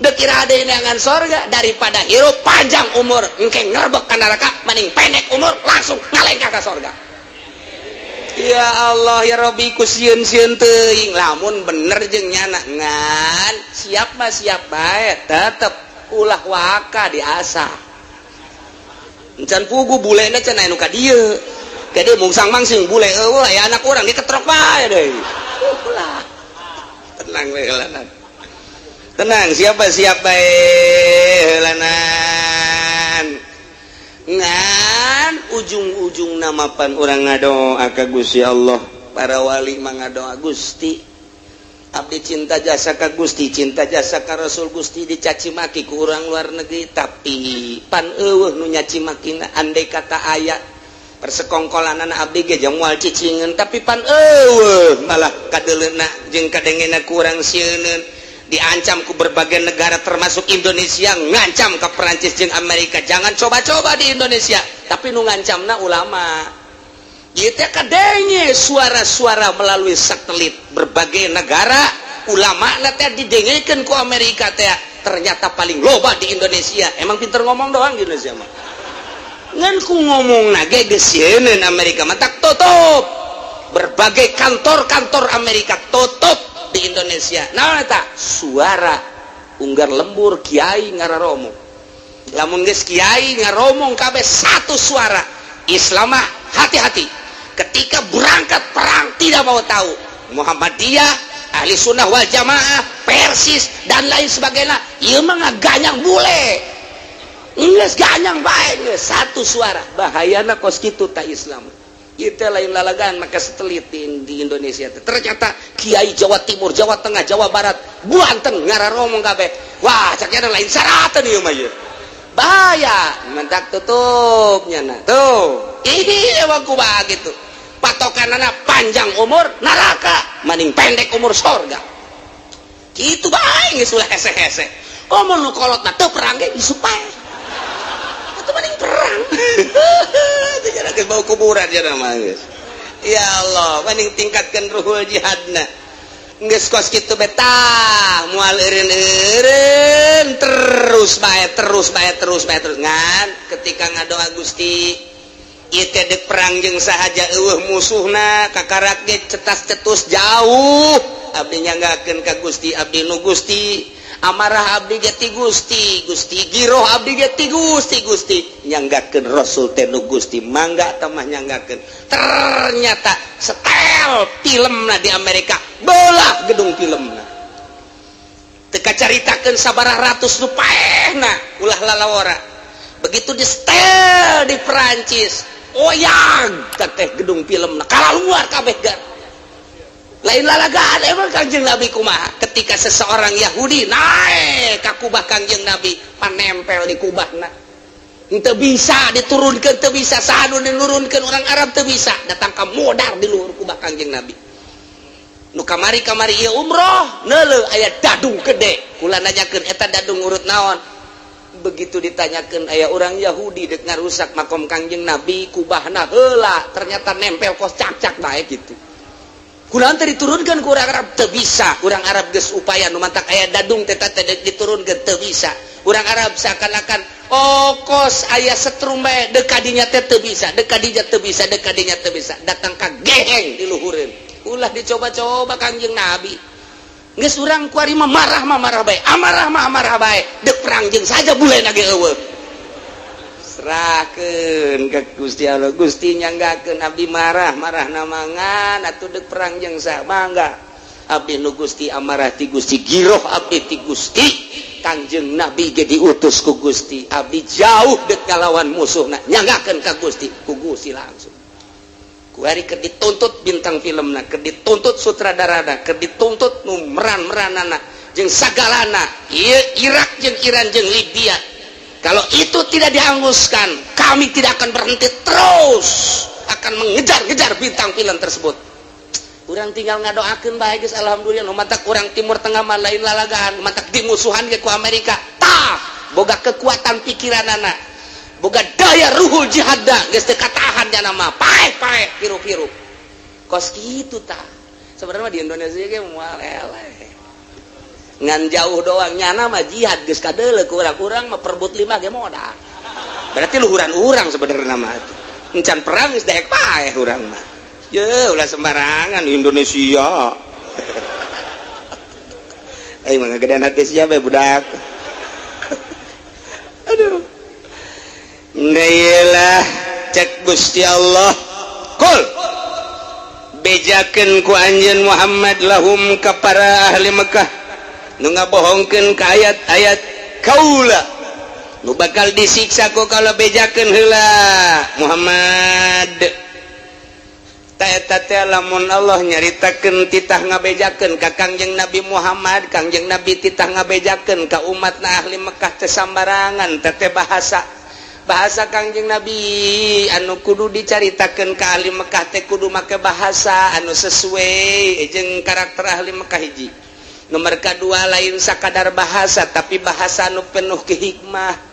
Deuk iraha deui neangan sorga daripada hirup panjang umur engke ngerbek ka neraka, mending pendek umur langsung ngalengkah ka sorga. Ya Allah ya Rabbi ku sieun-sieun teuing lamun bener jeung nyana ngan siap mah siap bae tetep ulah waka diasah. Encan pugu bulena cenah anu ka dieu. Gede mungsang mangsing bule eueuh aya anak urang diketrok bae deui. Ulah. Tenang we heulanan. Tenang, siapa siap bae heulanan. Ngan ujung-ujung namapan urang ngadoa ka Gusti Allah. Para wali mah ngadoa Gusti. Abdi cinta jasa ka Gusti, cinta jasa ka Rasul Gusti dicaci maki ku urang luar negeri tapi pan eueuh nu nyaci makina andai kata aya persekongkolan abdi ge jeung moal cicingeun tapi pan eueuh malah kadeuleuna jeung kadengena ku urang sieuneun diancam ku berbagai negara termasuk Indonesia ngancam ke Perancis jeung Amerika jangan coba-coba di Indonesia tapi nu ngancamna ulama. Ieu teh kadenge suara-suara melalui satelit berbagai negara ulama na teh didengekeun ku Amerika teh ternyata paling loba di Indonesia. Emang pinter ngomong doang di Indonesia mah. Ngan ku ngomong ge geus sieun Amerika matak tutup berbagai kantor-kantor Amerika tutup di Indonesia. Naon eta? Suara unggar lembur kiai ngararomong. Lamun geus kiai ngaromong kabeh satu suara Islam mah hati-hati. Ketika berangkat perang tidak mau tahu Muhammadiyah, Ahli Sunnah wal Jamaah, Persis dan lain sebagainya. Ieu mah ngaganyang bule. Geus ganyang bae geus satu suara. Bahayana kos kitu ta Islam. Ieu teh lain lalagan maka satelit di Indonesia teh. Ternyata Kiai Jawa Timur, Jawa Tengah, Jawa Barat, Banten ngararomong kabeh. Wah, cak lain syaratan ieu mah ieu. Bahaya, mentak tutupnya nah. Tuh, ini emang kumaha gitu. Patokanana panjang umur neraka, maning pendek umur sorga. Kitu bae geus ulah hese-hese. Komo nu kolot na teu perang ge isu pae. Atuh mending perang. Teu jana geus bau kuburan jana mah geus. Ya Allah, mending tingkatkan ruhul jihadna. Geus kos kitu betah, moal eureun-eureun terus bae terus bae terus bae terus ngan ketika ngadoa Gusti Ieu teh dek perang jeung sahaja, eueuh musuhna, kakarak ge cetas cetus jauh. Abdi nyanggakeun ka Gusti, abdi nu Gusti, amarah abdi ge ti Gusti, Gusti giroh abdi ge ti Gusti, Gusti nyanggakeun Rasul teh nu Gusti, mangga tamah nyanggakeun. Ternyata setel filmna di Amerika, bola gedung filmna teka caritakeun sabaraha ratus nu paehna, ulah lalawora. Begitu di setel di Perancis, oyag teh gedung filmna, luar kabeh. Lain lalagaan emang Kangjeng Nabi kumaha ketika seseorang Yahudi naik ka kubah Kangjeng Nabi, panempel di kubahna. Teu bisa diturunkan, teu bisa sanu dinurunkan, orang Arab teu bisa datang ke modar di luhur kubah Kangjeng Nabi. Nu kamari kamari ieu umroh neuleuh aya dadung gede, kula nanyakeun, eta dadung urut naon? Begitu ditanyakan, aya orang Yahudi dek ngarusak makom Kangjeng Nabi, kubahna heula, ternyata nempel kos cak-cak bae gitu. Kunaon teh diturunkan ku urang Arab? Teu bisa. Urang Arab geus upaya, nu mantak aya dadung teh teh diturunkeun teu bisa. Urang Arab seakan-akan, oh, kos aya setrum bae, deuk kadinya teh teu bisa, deuk kadinya teu bisa, deuk kadinya teu bisa, datang ka geheng diluhureun. Ulah dicoba-coba Kangjeng Nabi. Geus urang kuari mah marah mah marah bae, amarah mah amarah bae, deuk perang jeung saja bule ge eueuh. Serahkeun ke Gusti Allah. Gusti, nyanggakeun abdi, marah marah namangan atuh, deuk perang jeung sa mangga, abdi nu Gusti, amarah ti Gusti, giroh abdi ti Gusti, Kangjeng Nabi ge diutus ku Gusti, abdi jauh dek ngalawan musuhna, nyanggakeun ka Gusti, ku Gusti langsung kuari keur dituntut bintang filmna, keur dituntut sutradarana, keur dituntut nu meran-meranana jeung sagalana. Ieu Irak jeung Iran jeung Libya, kalau itu tidak dihanguskan, kami tidak akan berhenti, terus akan mengejar-ngejar bintang film tersebut. Urang tinggal ngadoakeun bae geus, alhamdulillah. Nu matak urang Timur Tengah mah lain lalagaan, matak dimusuhan ge ku Amerika. Tah, boga kekuatan pikiranana, boga daya ruhul jihadda, geus teu katahan nya mah, paeh-paeh piru-piru. Kos kitu tah. Sebenarnya di Indonesia ge moal eleh. Ngan jauh doang, nyana mah jihad geus kadeuleu ku urang, urang mah perebut lima ge modal. Berarti luhuran urang sebenarnya mah. Encan perang geus daek paeh urang mah. Ye, ulah sembarangan Indonesia. Eh, mah gedean hati siapa budak? Aduh. Lah, cek Gusti Allah, kul, bejakeun ku anjeun Muhammad, lahum ka para ahli Mekah nu ngabohongkeun ka ayat-ayat kaula, nu bakal disiksa ku kalau, bejakeun heula Muhammad. Ta eta teh lamun Allah nyaritakeun titah ngabejakeun ka Kangjeng Nabi Muhammad, Kangjeng Nabi titah ngabejakeun ka umatna ahli Mekah teh sambarangan teh bahasa bahasa Kangjeng Nabi anu kudu dicaritakeun ka ahli Mekah teh kudu make bahasa anu sesuai jeung karakter ahli Mekah, hiji. Nomor kedua, lain sakadar bahasa, tapi bahasa anu penuh kehikmah.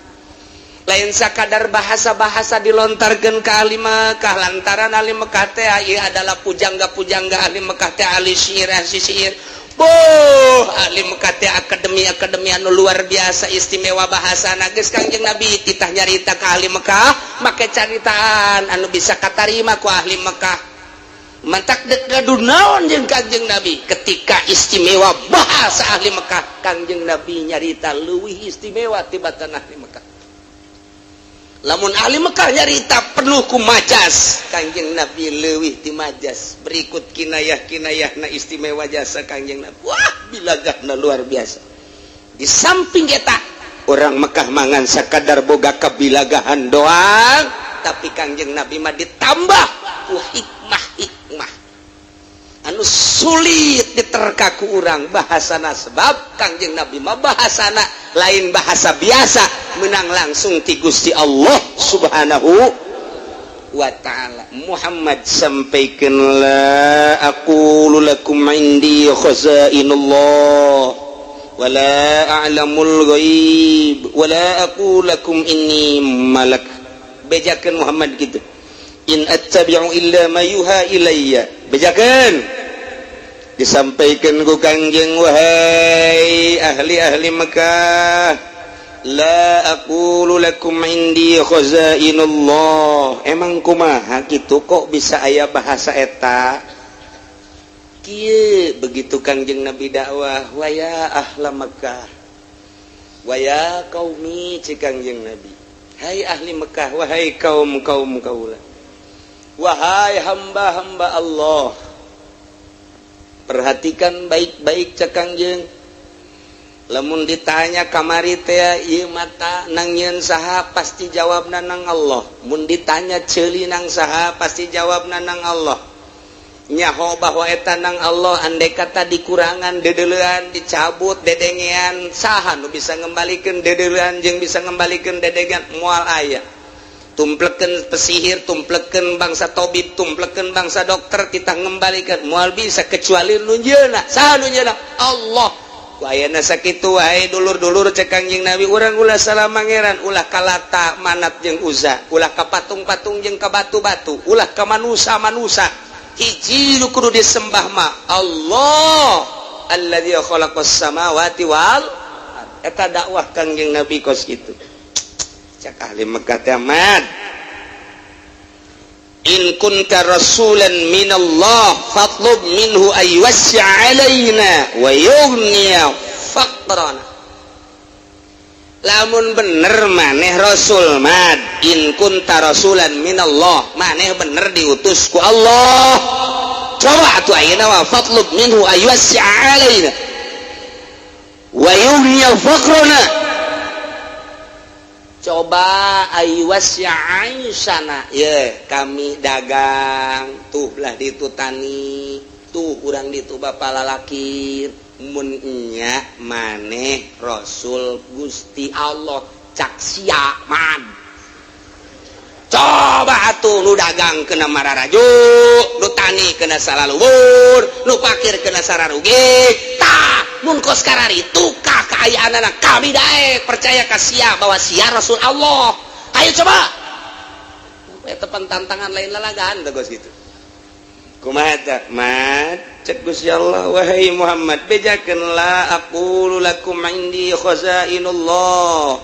Lain sakadar bahasa-bahasa dilontarkan ke ahli Mekah, lantaran ahli Mekah teh ieu adalah pujangga-pujangga, ahli Mekah teh ahli syair, ahli syair. Boh, ahli Mekah teh akademi-akademi anu luar biasa istimewa bahasa. Geus Kangjeng Nabi titah nyarita ka ahli Mekah make caritaan anu bisa katarima ku ahli Mekah. Mantak dek gaduh naon jeung Kangjeng Nabi ketika istimewa bahasa ahli Mekah, Kangjeng Nabi nyarita leuwih istimewa tibatan ahli Mekah. Lamun ahli Mekah nyarita penuh ku majas, Kangjeng Nabi leuwih ti majas. Berikut kinayah kinayah na istimewa jasa Kangjeng Nabi. Wah, bilagahna luar biasa. Di samping eta, orang Mekah mangan sakadar boga kebilagahan doang, tapi Kangjeng Nabi mah ditambah ku hikmah hikmah anu sulit diterka ku urang bahasana, sebab Kangjeng Nabi mah bahasana lain bahasa biasa, menang langsung ti Gusti Allah Subhanahu wa ta'ala. Muhammad, sampaikan, la aqulu lakum indi khazainullah wala a'lamul ghaib wala aqulu lakum inni malak. Bejakeun Muhammad gitu, in attabi'u illa ma yuha ilayya. Bejakeun, disampaikan ku Kangjeng, wahai ahli-ahli Mekah. La aqulu lakum indi khazainullah. Emang kumaha kitu, kok bisa aya bahasa eta kieu? Begitu Kangjeng Nabi dakwah, "Waya ahla Makkah, waya qaumi," cek Kangjeng Nabi, "Hai ahli Mekah, wahai kaum kaum kaula, wahai hamba-hamba Allah, perhatikan baik-baik," cek Kangjeng. "Lamun ditanya kamari teh, ieu mata nang nyieun saha, pasti jawabna nang Allah. Mun ditanya ceuli nang saha, pasti jawabna nang Allah. Nyaho bahwa eta nang Allah. Andai kata dikurangan dedelean, dicabut dedengean, saha nu bisa ngembalikan dedelean jeung bisa ngembalikan dedengean? Moal aya. Tumpleken pesihir, tumpleken bangsa tobib, tumpleken bangsa dokter, kita ngembalikan moal bisa kecuali nu nyieunna. Saha nu nyieunna? Allah. Ku ayana sakitu wae, dulur-dulur," cek Kangjeng Nabi, "urang ulah salah mangeran, ulah ka Lata, Manat jeung Uza, ulah ka patung-patung jeung ka batu-batu, ulah ka manusa-manusa. Hiji nu kudu disembah mah Allah alladzi khalaqas samawati wal." Eta dakwah Kangjeng Nabi kos kitu. Cak ahli Mekah teh, "Mad, in kunta rasulan minallah fatlub minhu ay yuwassi' alaina wa yughniya faqrana. Lamun bener maneh rasul, Mad, in kunta rasulan minallah, maneh bener diutus ku Allah, coba atuh ayeuna mah fatlub minhu ay yuwassi' alaina wa yughniya faqrana. Coba aywasana ye, kami dagang tuh lah, ditu tani tuh, kurang ditu bapak lalaki. Munnya maneh Rasul Gusti Allah, cak sia, Man, coba atuh nu dagang kena mararaju, nu tani kena salah lubur, nu pakir kena sararugi. Tah, mun kos kararitu ka kaayaan anak, kami daek percaya ka sia bahwa sia Rasul Allah. Ayo coba." Eta tantangan, lain lalagaan teh kos kitu. Kumaha tah, Mat? Cek Gusti Allah, "Wahai Muhammad, bejakeun, la aqulu lakum indi khazainullah.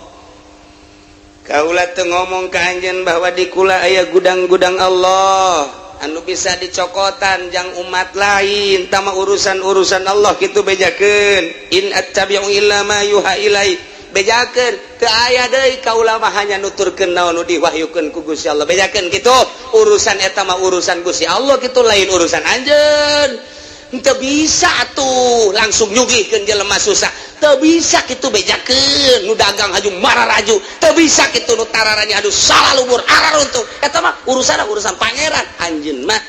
Kaula teu ngomong ka anjeun bahwa di kula aya gudang-gudang Allah anu bisa dicokotan jang umat lain. Tama urusan-urusan Allah." Kitu bejakeun. "In attabi'u illa ma yuha ilai." Bejakeun, teu aya deui, kaula mah hanya nuturkeun naon nu diwahyukeun ku Gusti Allah. Bejakeun kitu, urusan eta mah urusan Gusti Allah kitu, lain urusan anjeun. Teu bisa tuh langsung nyugihkeun jelema susah, teu bisa kitu. Bejakeun, nu dagang haju mararaju, teu bisa kitu. Nu tararanya aduh salah lubur araruntuh, eta mah urusan urusan pangeran. Anjeun mah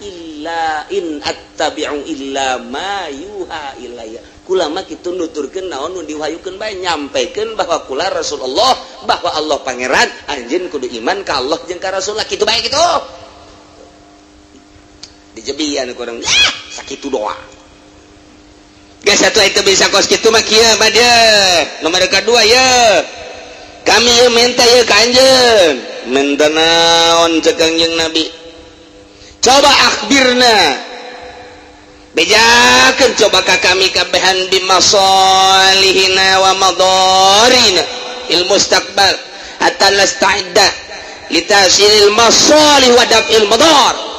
illa in attabi'u illa ma yuha ilayya, kula mah kitu nuturkeun naon nu diwahyukeun bae, nyampaikan bahwa kula Rasulullah, bahwa Allah pangeran, anjeun kudu iman ka Allah jeung ka Rasulullah, kitu bae. Kitu dijebian kurang sakitu doa. Geus satu itu bisa kos kitu mah kieu mah dia. Nomor kedua ya, kami ye minta ye ka anjeun. "Minta naon?" cek Kangjeng Nabi. "Coba akhbirna, bejakeun coba ka kami kabehan, bimasalihina wa madarina il mustaqbal hatta nasta'idda litahsilil masalih wa daf'il madar.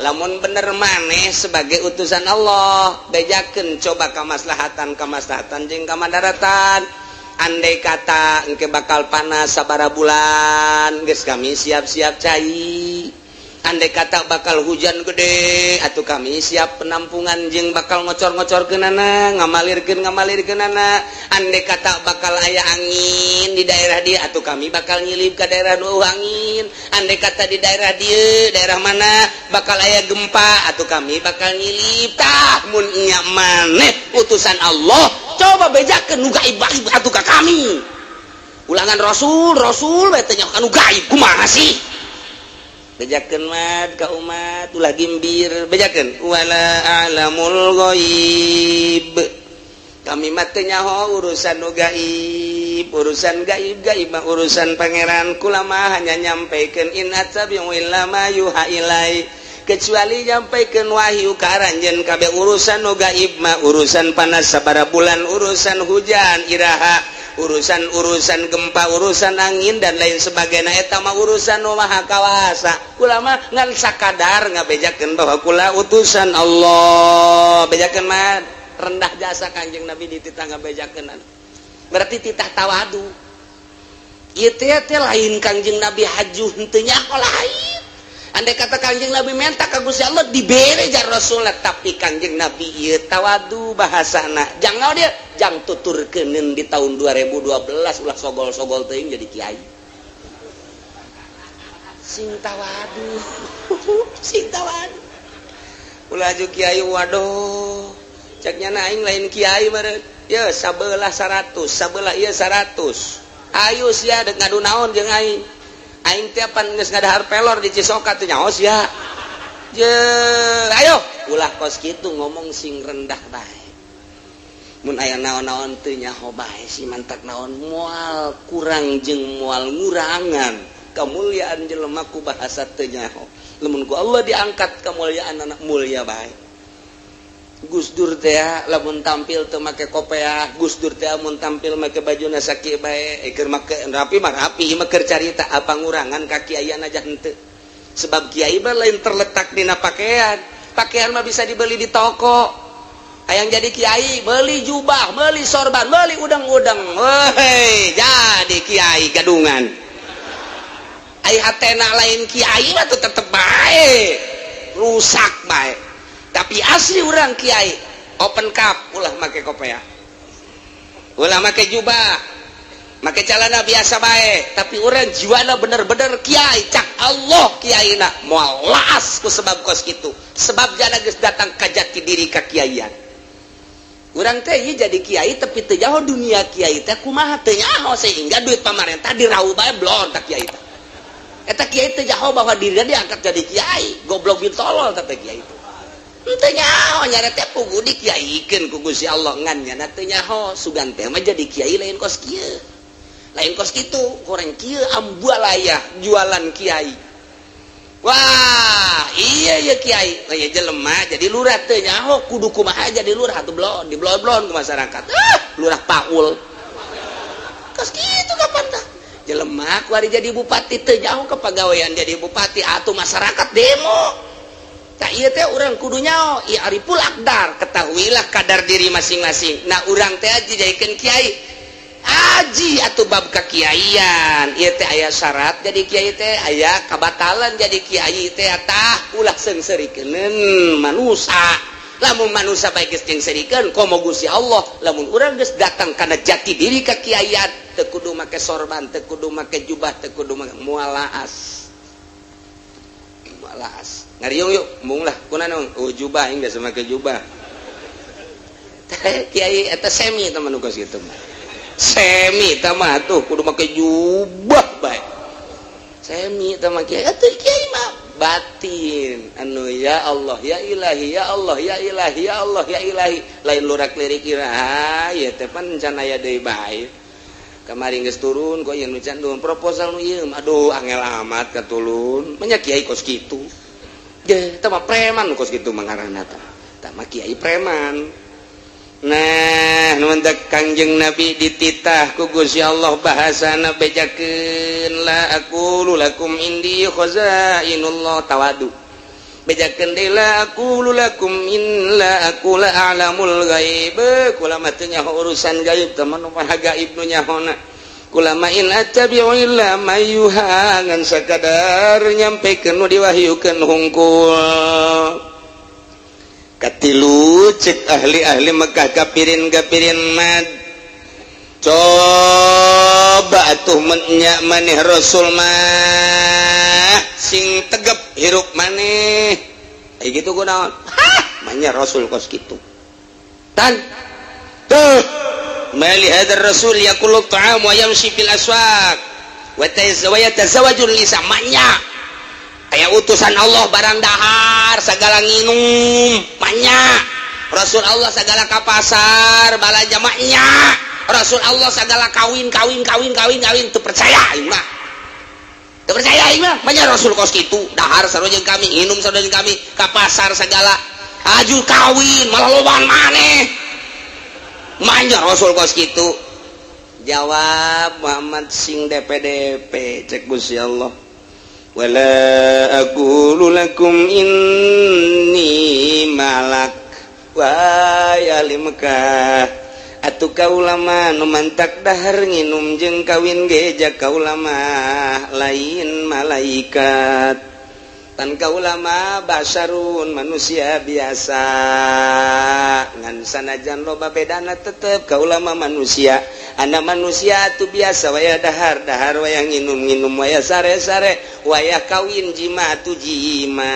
Lamun bener maneh sebagai utusan Allah, bejakeun coba kamaslahatan kamaslahatan jeung kamadaratan. Andai kata engke bakal panas sabara bulan, geus kami siap-siap cai. Andai kata bakal hujan gede, atau kami siap penampungan jeung bakal ngocor-ngocor kenana, ngamalirkeun ngamalirkeunana. Andai kata bakal aya angin di daerah dia, atau kami bakal nyilip ke daerah nu angin. Andai kata di daerah dia, daerah mana bakal aya gempa, atau kami bakal nyilip. Tah, mun nya maneh utusan Allah, coba bejakeun nu gaib-gaib atuh ka kami. Ulangan rasul rasul bae teh anu gaib, kumaha sih?" Bejakeun, Mat, ka umat, ulah gimbir. Bejakeun, "Wala a'lamul ghaib, kami mah teu nyaho urusan nu gaib. Urusan gaib gaib mah urusan pangeran. Kula mah hanya nyampaikan, in attabi'u illa ma yuha ilai, kecuali nyampaikan wahyu ka aranjeun kabeh. Urusan nu gaib mah, urusan panas sabara bulan, urusan hujan iraha, Urusan-urusan gempa, urusan angin, dan lain sebagainya, eta mah urusan Nu Maha Kawasa. Kula mah ngan sakadar ngabejakeun bahwa kula utusan Allah. Bejakeun mah rendah jasa Kanjeng Nabi dititah ngabejakeun, berarti titah tawadu. Ieu teh lain Kanjeng Nabi hajuh henteu nyaho, lain. Andai kata Kanjeng Nabi minta ka Gusti Allah, dibere jar Rasulullah, tapi Kanjeng Nabi ieu tawadu bahasana. Jangan dia jang tuturkeun di tahun 2012, ulah sogol-sogol teuing jadi kiai. Sing tawadu, sing tawadu. Ulah aju kiai, waduh, ceknya aing lain kiai meureun. Ya sabelah 100, sabelah ieu 100. Ayo sia dek ngadu naon jeung aing? Aing teh pan geus ngadahar pelor di Cisoka teh nyaho sia. Je, ayo ulah kos kitu ngomong, sing rendah bae. Mun aya naon-naon teu nyaho bae si mantak naon, moal kurang jeung moal ngurangan kemuliaan jelema ku bahasa teu nyaho. Lamun ku Allah diangkat kemuliaan, anak mulia bae. Gus Dur teh lamun tampil teu make kopeah, Gus Dur teh mun tampil make baju sakieu bae, keur make rapi mah rapi mah keur carita. Apa ngurangan ka kiaian aja? Henteu, sebab kiai mah lain terletak dina pakaian. Pakaian mah bisa dibeli di toko. Hayang jadi kiai, beli jubah, beli sorban, beli udang-udang, woi, jadi kiai gadungan. Ai hatena lain kiai mah tuh tetep bae rusak bae. Tapi asli orang kiai open cup, ulah make kopeah, ulah make jubah, make celana biasa bae, tapi orang jiwana bener-bener kiai. Cak Allah kiai na moal laas ku sebab kos kitu, sebab jana geus datang ka jati diri kakiaian. Urang teh ieu jadi kiai tapi teu jauh dunia kiai teh kumaha, teu nyaho, sehingga duit pamarentah diraup bae blon. Tak kiai teh eta kiai teu nyaho bahwa dirinya diangkat jadi kiai. Goblok bin tolol teh kiai teh. Teu nyaho nyara teh pugu dikiaikeun ku Gusti Allah, ngan nyana teu nyaho. Sugan teh mah jadi kiai lain kos kieu, lain kos kitu, kurang kieu, ambualaya jualan kiai. Wah, iya iya kiai. Oh, iya jelema jadi lurah teu nyaho kudu kumaha jadi lurah atuh, blon di blon-blon ke masyarakat. Ah, lurah Paul. Kos kitu kapan tah? Jelema kuari jadi bupati teu nyaho kepagawean jadi bupati atuh masyarakat demo. Tak iya teh urang kudu nyaho, ieu ariful aqdar, ketahuilah kadar diri masing-masing. Nah, urang teh aja jadikeun kiai aji atau bab kekiaian ieu teh aya syarat jadi kiai teh, aya kabatalan jadi kiai teh. Tah, ulah seungseurikeun manusa. Lamun manusa bae geus nyengserikeun, komo Gusti Allah. Lamun urang geus datang kana jati diri kekiaian, teu kudu make sorban, teu kudu make jubah, teu kudu make, moal laas, moal laas. Ngariung yuk, embung lah kunaon? Oh, jubah, aing biasa make jubah. Kiai eta semi teman kos kitu mah. Semi eta mah tuh kudu make jubah bae. Semi eta mah kiai. Atuh kiai mah batin anu ya Allah ya ilahi, ya Allah ya ilahi, ya Allah ya ilahi, lain lurak lirik iraha ya teh pan can aya deui bae. Kamari geus turun kok ieu nu can turun proposal nu ieu, aduh, angel amat katulun. Manya kiai kos kitu ge, eta mah preman kos kitu mah ngaranna teh, tah mah kiai preman. Nah, numantak Kangjeng Nabi dititah ku Gusti Allah bahasana bejakeun la aqulu lakum indi khazainullah, tawadu. Bejakeun deui la aqulu lakum in la aku la a'lamul ghaib, kula mah teu nyaho urusan gaib, teman maha gaib nu nyahona. Kula ma in attabi'u illa ma yuha, ngan sakadar nyampekeun nu diwahyukeun hungkul. Katilu, cek ahli-ahli Mekah, kapirin-kapirin mad, coba atuh menyak maneh Rasul mah sing tegep hirup maneh. Kayak gitu kunaon? Hah, manya Rasul kos kitu tan tuh, mali hadzal rasul yakulu ta'am wa yamshi fil aswaq wa yatazawwaju nisa. Manya aya utusan Allah barang dahar segala nginum? Manya Rasul Allah segala ka pasar balanja? Maknya Rasul Allah segala kawin kawin kawin kawin kawin? Teu percaya aing mah, teu percaya aing mah. Manya Rasul kos kitu, dahar sarua jeung kami, nginum sarua jeung kami, ka pasar segala, aju kawin malah lobaan maneh? Manya Rasul kos kitu? Jawab Muhammad sing DPDP, cek Gusti Allah, wala aqulu lakum inni malak. Wahai ahli Mekah, atuh kaula mah nu mantak dahar nginum jeung kawin ge ja kaula mah lain malaikat. Tan kaula mah basyarun, manusia biasa. Ngan sanajan loba bedana, tetep kaula mah manusia. Anak manusia tuh biasa, wayah dahar dahar, wayah nginum nginum, wayah sare sare, wayah kawin jima tuh jima.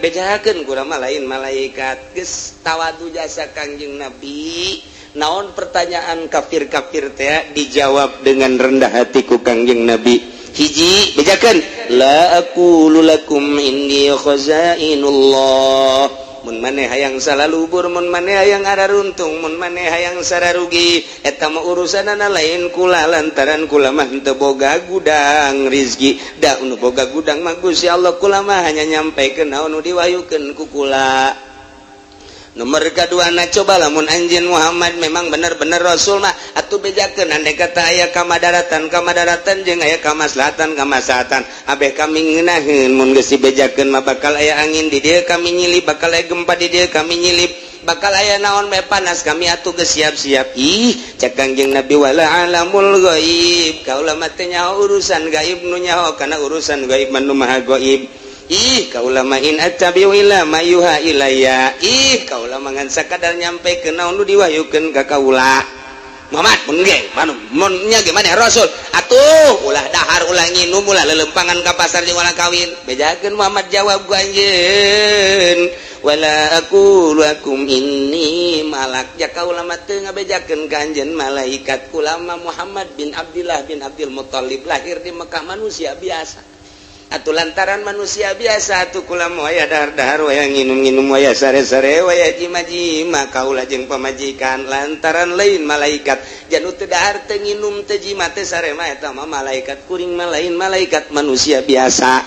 Bejakeun kula mah lain malaikat. Geus tawadu jasa Kangjeng Nabi. Naon pertanyaan kafir-kafir teh dijawab dengan rendah hati ku Kangjeng Nabi. Hiji, bejakeun, la aqulu lakum inni khazainullah. Mun maneh hayang salalubur, mun maneh hayang araruntung, mun maneh hayang sararugi, eta mah urusanana lain kula, lantaran kula mah teu boga gudang rizki. Da nu boga gudang mah Gusti Allah. Kula mah hanya nyampaikeun naon nu diwahyukeun ku kula. Nomor kedua na, coba lamun anjeun Muhammad memang bener-bener rasul mah atuh bejakeun, andai kata aya kamadaratan kamadaratan jeung aya kamaslahatan kamaslahatan, abeh kami ngeunaheun. Mun geus dibejakeun mah bakal aya angin di dieu kami nyilip, bakal aya gempa di dieu kami nyilip, bakal aya naon bae panas, kami atuh geus siap-siap. Ih, cek Kangjeng Nabi, wala alamul ghaib, kaula mah teu nyaho urusan gaib. Nu nyaho kana urusan gaib mah nu maha gaib. Ih, kaula mah in attabi'u illa ma yuha ilayya. Ih, kaula mah ngan sakadar nyampekeun naon nu diwahyukeun ka kaula. Muhammad, mun ge manu mun nya ge maneh rasul atuh ulah dahar, ulah nginum, ulah lelempangan ka pasar jeung ulah kawin. Bejakeun Muhammad, jawab ku anjeun, wala aqulu lakum inni malak. Ja kaula mah teu ngabejakeun ka anjeun malaikat. Kula mah Muhammad bin Abdillah bin Abdul Muthalib, lahir di Mekah, manusia biasa. Atuh lantaran manusia biasa atuh kula mah waya dahar-dahar, waya nginum-nginum, waya sare-sare, waya jima-jima kaula jeung pamajikan, lantaran lain malaikat. Ja nu teu dahar, teu nginum, teu jima, teu sare mah eta mah malaikat. Kuring mah lain malaikat, manusia biasa.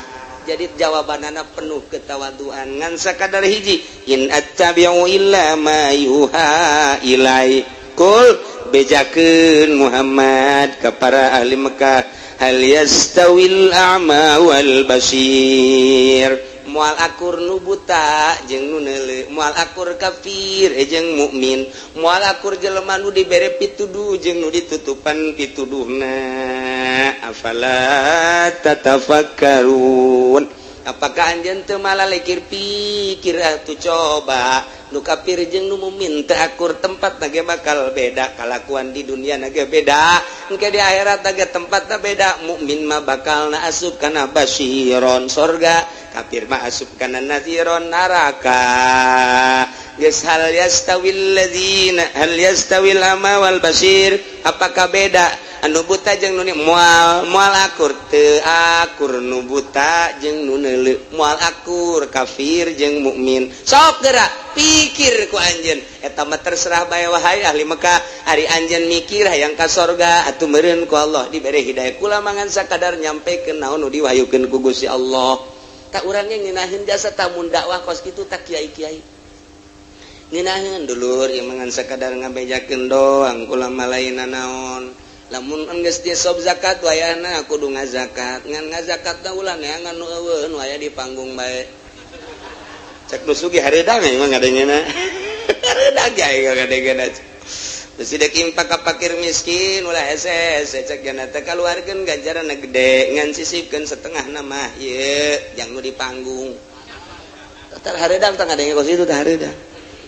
Jadi jawabanana penuh ketawaduan, ngan sakadar hiji, in attabi'u illa ma yuha ilai. Kul, bejakeun Muhammad ka para ahli Mekah, hal yastawil a'ma wal basir? Moal akur nu buta jeung nu neuleu, moal akur kafir jeung mukmin, moal akur jelema nu dibere pituduh jeung nu ditutupan pituduhna. Afala tatafakkarun? Apakah anjeun teu malalekir pikir atuh? Coba, nu kafir jeung nu mukmin teu akur, tempat ge bakal beda, kalakuan di dunia ge beda, engke di akhirat ge tempatna beda. Mukmin mah bakal na asup kana basyiron, sorga, kafir mah asup kana nadhiron, neraka. Geus, hal yastawil ladzina, hal yastawil ama wal basir? Apakah beda anu buta jeung nu moal? Moal akur, teu akur nu buta jeung nu neuleu, moal akur kafir jeung mukmin. Sok gerak pikir ku anjeun, eta mah terserah bae. Wahai ahli Mekah, ari anjeun mikir hayang ka sorga, atuh meureun ku Allah dibere hidayah. Kula mah ngan sakadar nyampekeun naon nu diwahyukeun ku Gusti Allah. Tak urangnya ngeunaheun jasa tamun dakwah kos kitu. Tak kiai-kiai ngeunaheun, dulur ieu mah ngan sakadar ngabejakeun doang, kula mah lain naon. Lamun geus sob zakat, wayahna kudu ngazakat. Ngan ngazakatna ulah neangan nu euweuh, nu aya di panggung bae. Cek nu sugih hareudang emang ngadengena, hareudang ge ngadengena. Terus dek impak ka fakir miskin ulah hese-hese, cek jana teh kaluarkeun ganjaran gede. Ngan sisipkeun setengah nama ieu jang nu di panggung. Tar hareudang tah ngadenge kos itu tah hareudang.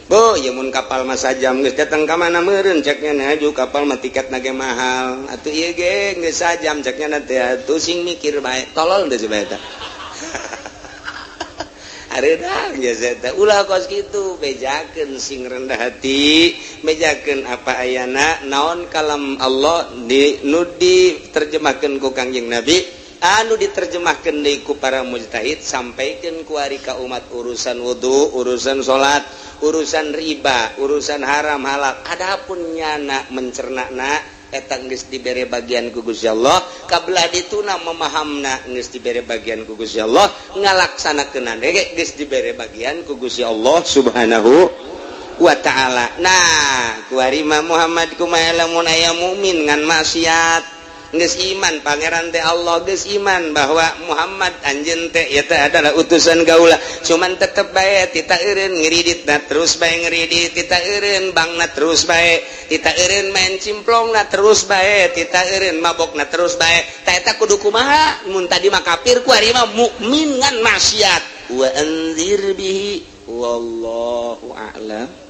Bu, ya mun kapal mah sajam geus datang ka mana meureun, ceknya aju kapal mah tiket ge mahal. Atuh ieu ge geus sajam, ceknya teh atuh sing mikir bae. Tolol teh bae eta. Hareudang geus eta. Ulah kos kitu, bejakeun sing rendah hati, bejakeun apa ayana, naon kalam Allah di nu diterjemahkeun ku Kangjeng Nabi, anu diterjemahkan deui ku para mujtahid, sampaikan kuari ka umat, urusan wudhu, urusan salat, urusan riba, urusan haram halal. Adapun nyana mencernana, eta geus dibere bagian ku Gusti Allah. Kabelah dituna memahamna geus dibere bagian ku Gusti Allah, ngalaksanakeun ge geus dibere bagian ku Gusti Allah Subhanahu. wa ta'ala. Nah, kuari mah Muhammad kumaha lamun aya mukmin ngan maksiat, geus iman pangeran teh Allah, geus iman bahwa Muhammad anjeun teh ieu teh adalah utusan gaula, cuman tetep bae tita eureun ngiriditna terus bae, ngiridit tita eureun bangna terus bae, tita eureun main cimplongna terus bae, tita eureun mabokna terus bae. Ta eta kudu kumaha? Mun tadi mah kafir, kuari mah mukmin ngan maksiat. Wa anzir bihi, wallahu a'lam.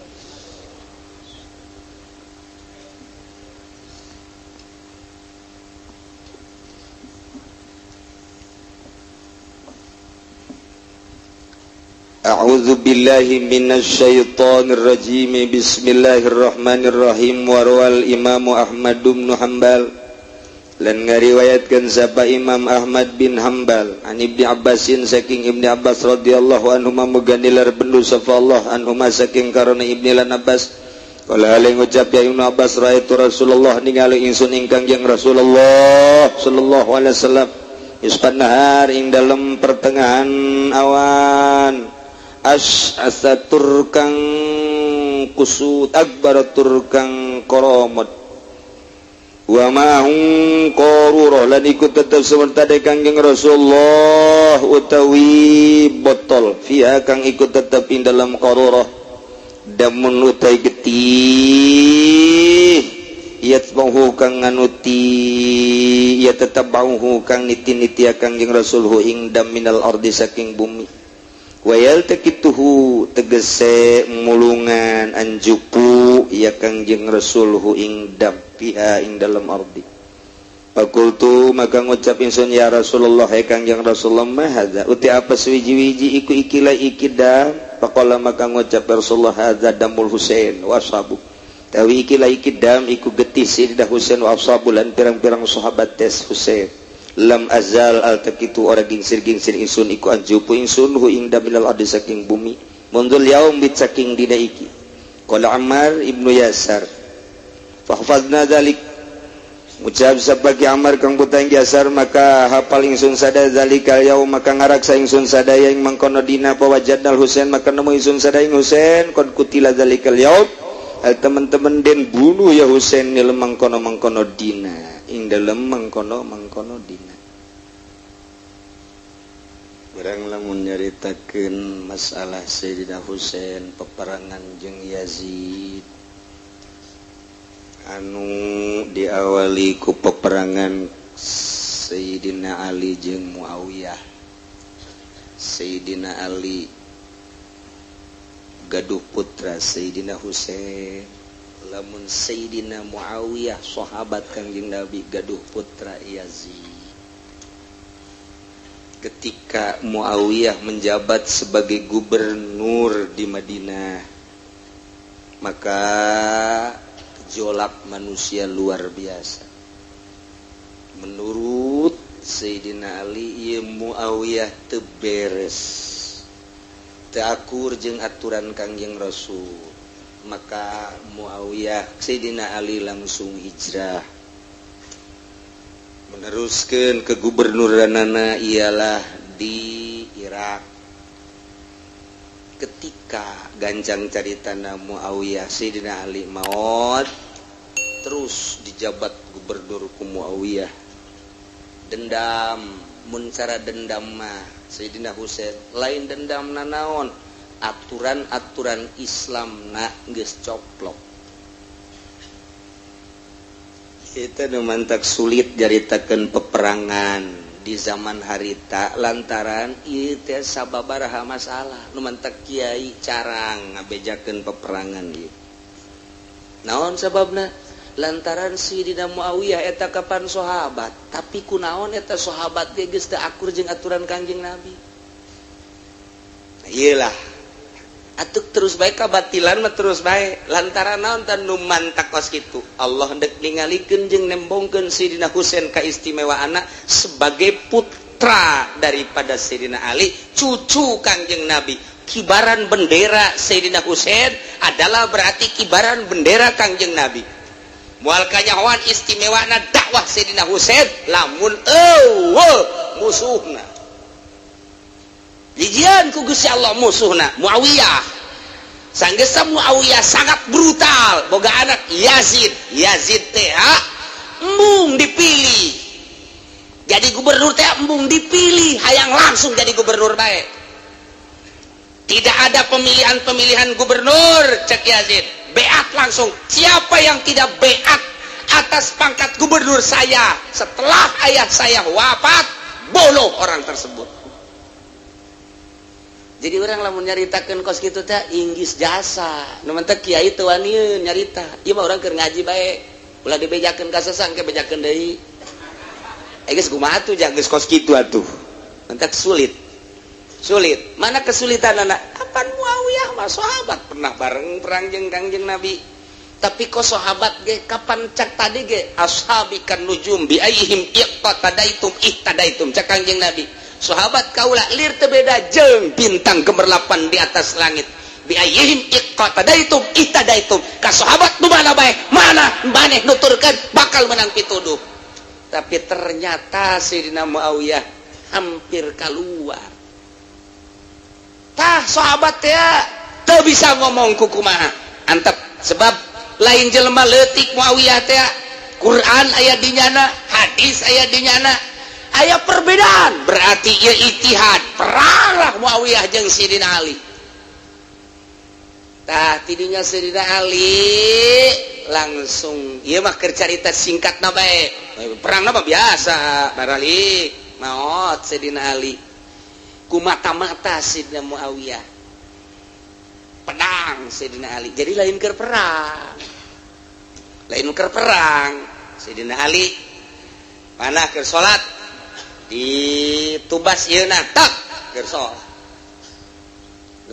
أعوذ بالله من الشيطان الرجيم. بسم الله الرحمن الرحيم. وروى الإمام أحمد بن حنبل, lan ngariwayatkeun sapa Imam Ahmad bin Hanbal, an Ibni Abbasin, saking Ibni Abbas, radhiyallahu anhuma, muga nilar bendu sapa Allah, anhuma saking karona Ibni lan Abbas. Qala, ngucap ya Ibnu Abbas, raaitu Rasulullah, ningali ingsun ing Kangjeng Rasulullah sallallahu alaihi wasallam, nisfan nahar, ing dalem pertengahan awan, asy'atsa tur kang kusut, akbar tur kang koromot, wa ma'ahu qarurah, lan ikut tetep semerta Kangjeng Rasulullah utawi botol, fiha kang ikut tetep ing dalam qarurah, damun utai getih, yatbahu kang nganuti, ya tetap bauhu kang niti-niti Kangjeng Rasul hu ing dam, minal ardi, saking bumi, wayal tekituhu, tegese mulungan anjupu ya Kangjeng Rasul hu ing dam, fiha ing dalam ardi. Fakultu, maka ngucap ingsun, ya Rasulullah, hai Kangjeng Rasulullah, ma hadza, uti apa suwiji-wiji iku ikilah iki dam? Faqala, maka ngucap Rasulullah, hadza damul Husain wa ashabu, tawi ikilah iki dam iku getih Sayyidah Husain, wa ashabu, lan pirang-pirang sahabat tes Husain. Lam azal altaqitu, ora gingsir-gingsir ingsun iku anjupu ingsun hu ing dam, minal ardi, saking bumi, mundzul yaum, bit saking dina iki. Qala Ammar ibnu Yasar, fahfazna dzalik, ucap sebagai Ammar kang putra Yasar, maka hafal ingsun sada, zalikal yaum, maka ngaraksa ingsun sadaya ing mangkono dina, pawajadnal Husain, maka nemu ingsun sadaya ing Husain, qad kutila zalikal yaum, al teman-teman den bunuh ya Husain nil mangkono-mangkono dina, ing dalem mangkono-mangkono dina. Urang lamun nyaritakeun masalah Sayyidina Husain peperangan jeung Yazid anu diawali ku peperangan Sayyidina Ali jeung Muawiyah. Sayyidina Ali gaduh putra Sayyidina Husain, lamun Sayyidina Muawiyah sahabat Kangjeng Nabi gaduh putra Yazid. Ketika Muawiyah menjabat sebagai gubernur di Madinah, maka gejolak manusia luar biasa. Menurut Sayyidina Ali, ieu Muawiyah teu beres, teu akur jeung aturan Kangjeng Rasul. Maka Muawiyah, Sayyidina Ali langsung hijrah, meneruskan kegubernuranana ialah di Irak. Ketika gancang caritana Muawiyah, Sayyidina Ali maut, terus dijabat gubernur ku Muawiyah. Dendam, mun cara dendam mah Sayyidina Husain lain dendam nanaon, aturan-aturan Islam na geus coplok. Kita nu mantak sulit jaritakeun peperangan di zaman harita lantaran ieu teh sababaraha masalah nu mantak kiai carang ngabejakeun peperangan ieu. Naon sababna? Lantaran Sayyidina Muawiyah eta kapan sahabat, tapi kunaon eta sahabat ge geus teu akur jeung aturan Kangjeng Nabi. Nah, ieu lah atuk terus bae kabatilan mah terus bae lantaran naon tan nu mantak kos kitu. Allah ndek ningalikeun jeung nembongkeun Sayyidina Husain kaistimewaanna sebagai putra daripada Sayyidina Ali, cucu Kangjeng Nabi. Kibaran bendera Sayyidina Husain adalah berarti kibaran bendera Kangjeng Nabi. Moal kanyahoan istimewana dakwah Sayyidina Husain lamun eueuh musuhna. Dijian ku Gusti Allah musuhna Muawiyah. Sanggeus Muawiyah sangat brutal, boga anak Yazid. Yazid teh embung dipilih jadi gubernur teh, embung dipilih, hayang langsung jadi gubernur baik. Tidak ada pemilihan-pemilihan gubernur, cek Yazid. Beat langsung, siapa yang tidak beat atas pangkat gubernur saya setelah ayah saya wafat, bunuh orang tersebut. Jadi urang lamun nyaritakeun kos kitu teh inggis jasa nu mentek kiai teu waniun nyarita. Ieu mah urang keur ngaji bae, ulah dibejakeun ka sesang ke bejakeun deui. Eh, geus kumaha tuh, geus kos kitu atuh, mentek sulit sulit. Mana kesulitan anak kapan? Muawiyah mah sahabat, pernah bareng perang jeung Kangjeng Nabi, tapi kok sahabat ge kapan cak tadi ge ashabi kan nujum bi ayyihim iqtadaitum ihtadaitum. Cak Kangjeng Nabi, sahabat kaula lir teu beda jeung bintang gemerlapan di atas langit. Bi ayyihim iqtadaitum ihtadaitum, ka sahabat nu mana bae mana maneh nuturkeun bakal menang pituduh. Tapi ternyata Sayyidina Muawiyah hampir keluar. Tah, sahabat ya teu bisa ngomong kukumaha antep, sebab lain jelema leutik Muawiyah teh. Quran aya di nyana, hadis aya di nyana, aya perbedaan, berarti ieu ijtihad. Peranglah Muawiyah jeung Sidina Ali. Tah, tidinya Sidina Ali langsung, ieu mah keur carita singkat na bae, perang mah biasa barali maot Sidina Ali ku mata-mata Sidina Muawiyah, pedang Sayyidina Ali. Jadi lain keur perang, lain keur perang. Sayyidina Ali mana keur salat, ditubas ieu na tak keur salat.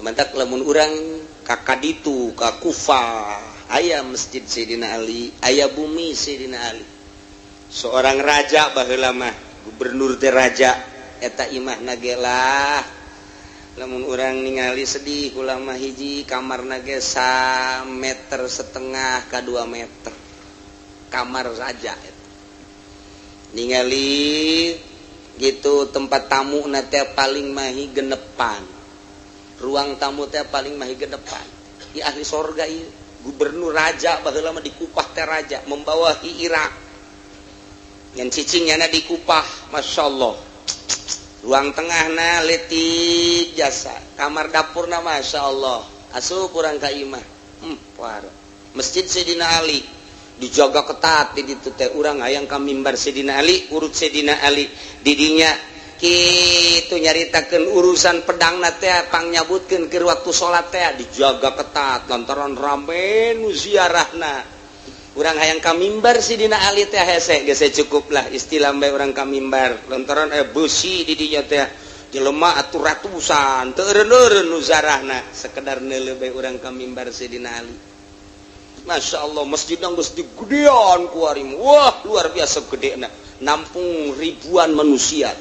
Mantak lamun urang ka kaditu ka Kufah, aya masjid Sayyidina Ali, aya bumi Sayyidina Ali, seorang raja baheula mah, gubernur teh raja. Eta imah nagelah lamun urang ningali sedih. Ulama hiji kamar nage sa meter setengah ke 2 meter, kamar saja ningali gitu. Tempat tamu nate paling mahi genepan, ruang tamu teh paling mahi genepan. Ya, ahli sorga ieu, gubernur raja baheula mah di Kupah teh, raja membawahi Irak yang cicingnya di Kupah. Masya Allah, ruang tengah na letik jasa, kamar dapur na Masya Allah. Asup kurang ka imah, masjid Sayyidina Ali dijaga ketat di ditu teh. Urang hayang ka mimbar Sayyidina Ali, urut Sayyidina Ali didinya kitu, nyaritakeun urusan pedang na teh pangnyabutkeun keur waktu salat teh dijaga ketat lantaran rame nu ziarahna. Urang hayang ka mimbar Sidina Ali teh hese geus, cukup lah istilah bae urang ka mimbar lantaran beusi di dinya teh, jelema atuh ratusan, teu eureun-eureun nu ziarahna, sekedar neuleuh bae urang ka mimbar Sidina Ali. Masya Allah, masjid geus digedean ku arim. Wah, luar biasa gedena, nampung ribuan manusia.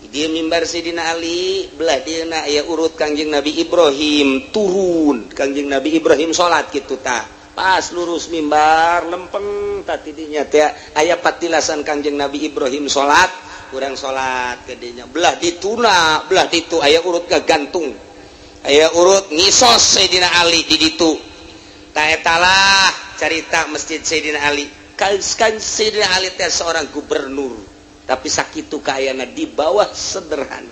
Dia mimbar Sidina Ali, belah dia na aya urut Kangjeng Nabi Ibrahim turun, Kangjeng Nabi Ibrahim salat kitu. Tah, pas lurus mimbar lempeng tadi dinya teh aya patilasan Kangjeng Nabi Ibrahim salat, kurang salat ke dinya. Belah dituna, belah ditu aya urut gantung, aya urut ngisos Sayyidina Ali di ditu. Tah, etalah carita masjid Sayyidina Ali. Kan Sayyidina Ali teh seorang gubernur, tapi sakitu kaayana di bawah sederhana,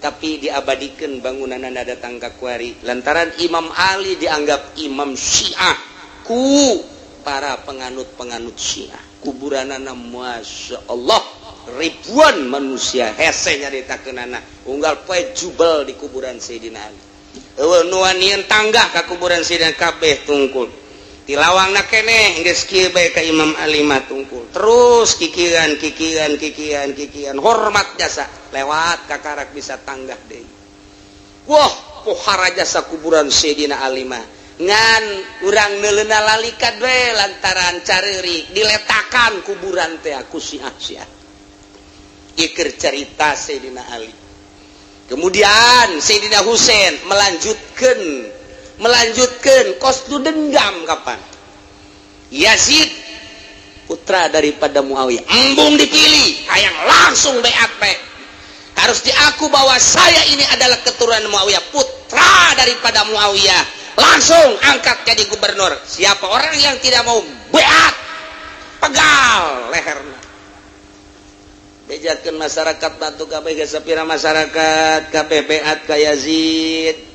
tapi diabadikan bangunan datang ka kuari lantaran Imam Ali dianggap imam Syiah ku para penganut-penganut Syiah. Kuburanana Masya Allah, ribuan manusia hese nyaritakeunana, unggal poe jubel di kuburan Sayyidina Ali. Eueuh nu wanian tangga ka kuburan Sayyidina, kabeh tungkul di lawangna keneh geus kieu bae ka Imam Ali mah tungkul terus, kikian kikian kikian kikian, hormat jasa, lewat kakarak bisa tanggah deui. Wah, pohara jasa kuburan Sayyidina Ali mah. Ngan urang neuleuna lalikat we lantaran careurik diletakan kuburan teh ku Syiah Syiah. Iker cerita Sayyidina Ali. Kemudian Sayyidina Husain melanjutkan, melanjutkan kos tu dendam. Kapan Yazid, putra daripada Muawiyah, embung dipilih, hayang langsung beat bae, harus diaku bahwa saya ini adalah keturunan Muawiyah, putra daripada Muawiyah. Langsung angkat jadi gubernur. Siapa orang yang tidak mau beat, pegal leherna. Bejakeun masyarakat bantu kabeh ge, sapira masyarakat kabeh beat ka Yazid.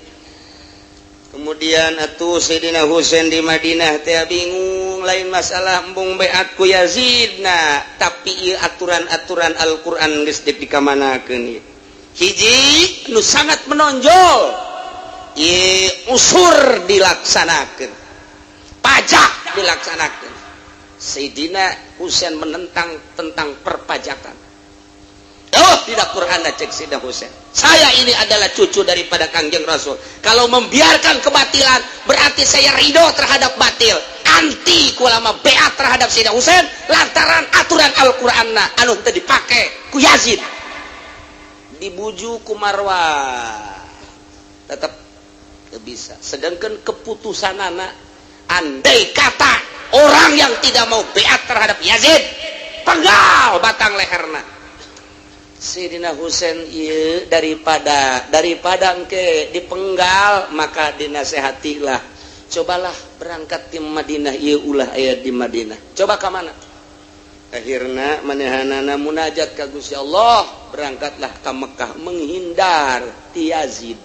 Kemudian atuh Sayyidina Husain di Madinah teh bingung, lain masalah embung beat ku Yazid, nah, tapi ieu aturan-aturan Al-Qur'an geus dipikamanakeun ieu. Hiji nu sangat menonjol ieu, usur dilaksanakeun, pajak dilaksanakeun. Sayyidina Husain menentang tentang perpajakan. Oh, tidak Quran, cek Sayyidina Husain. Saya ini adalah cucu daripada Kangjeng Rasul. Kalau membiarkan kebatilan, berarti saya ridho terhadap batil. Anti kulama beat terhadap Sayyidina Husain lantaran aturan Al-Qur'an anu teu dipake ku Yazid. Dibujuk ku Marwah. Tetap teu bisa. Sedangkan keputusan anak, andai kata orang yang tidak mau beat terhadap Yazid, penggal batang leherna. Sayyidina Husain ieu daripada daripada engke dipenggal, maka dinasehatilah, cobalah berangkat di Madinah ieu, ulah aya di Madinah, coba ka mana. Akhirna manehanana munajat ka Gusti Allah, berangkatlah ke Mekah menghindar ti Yazid.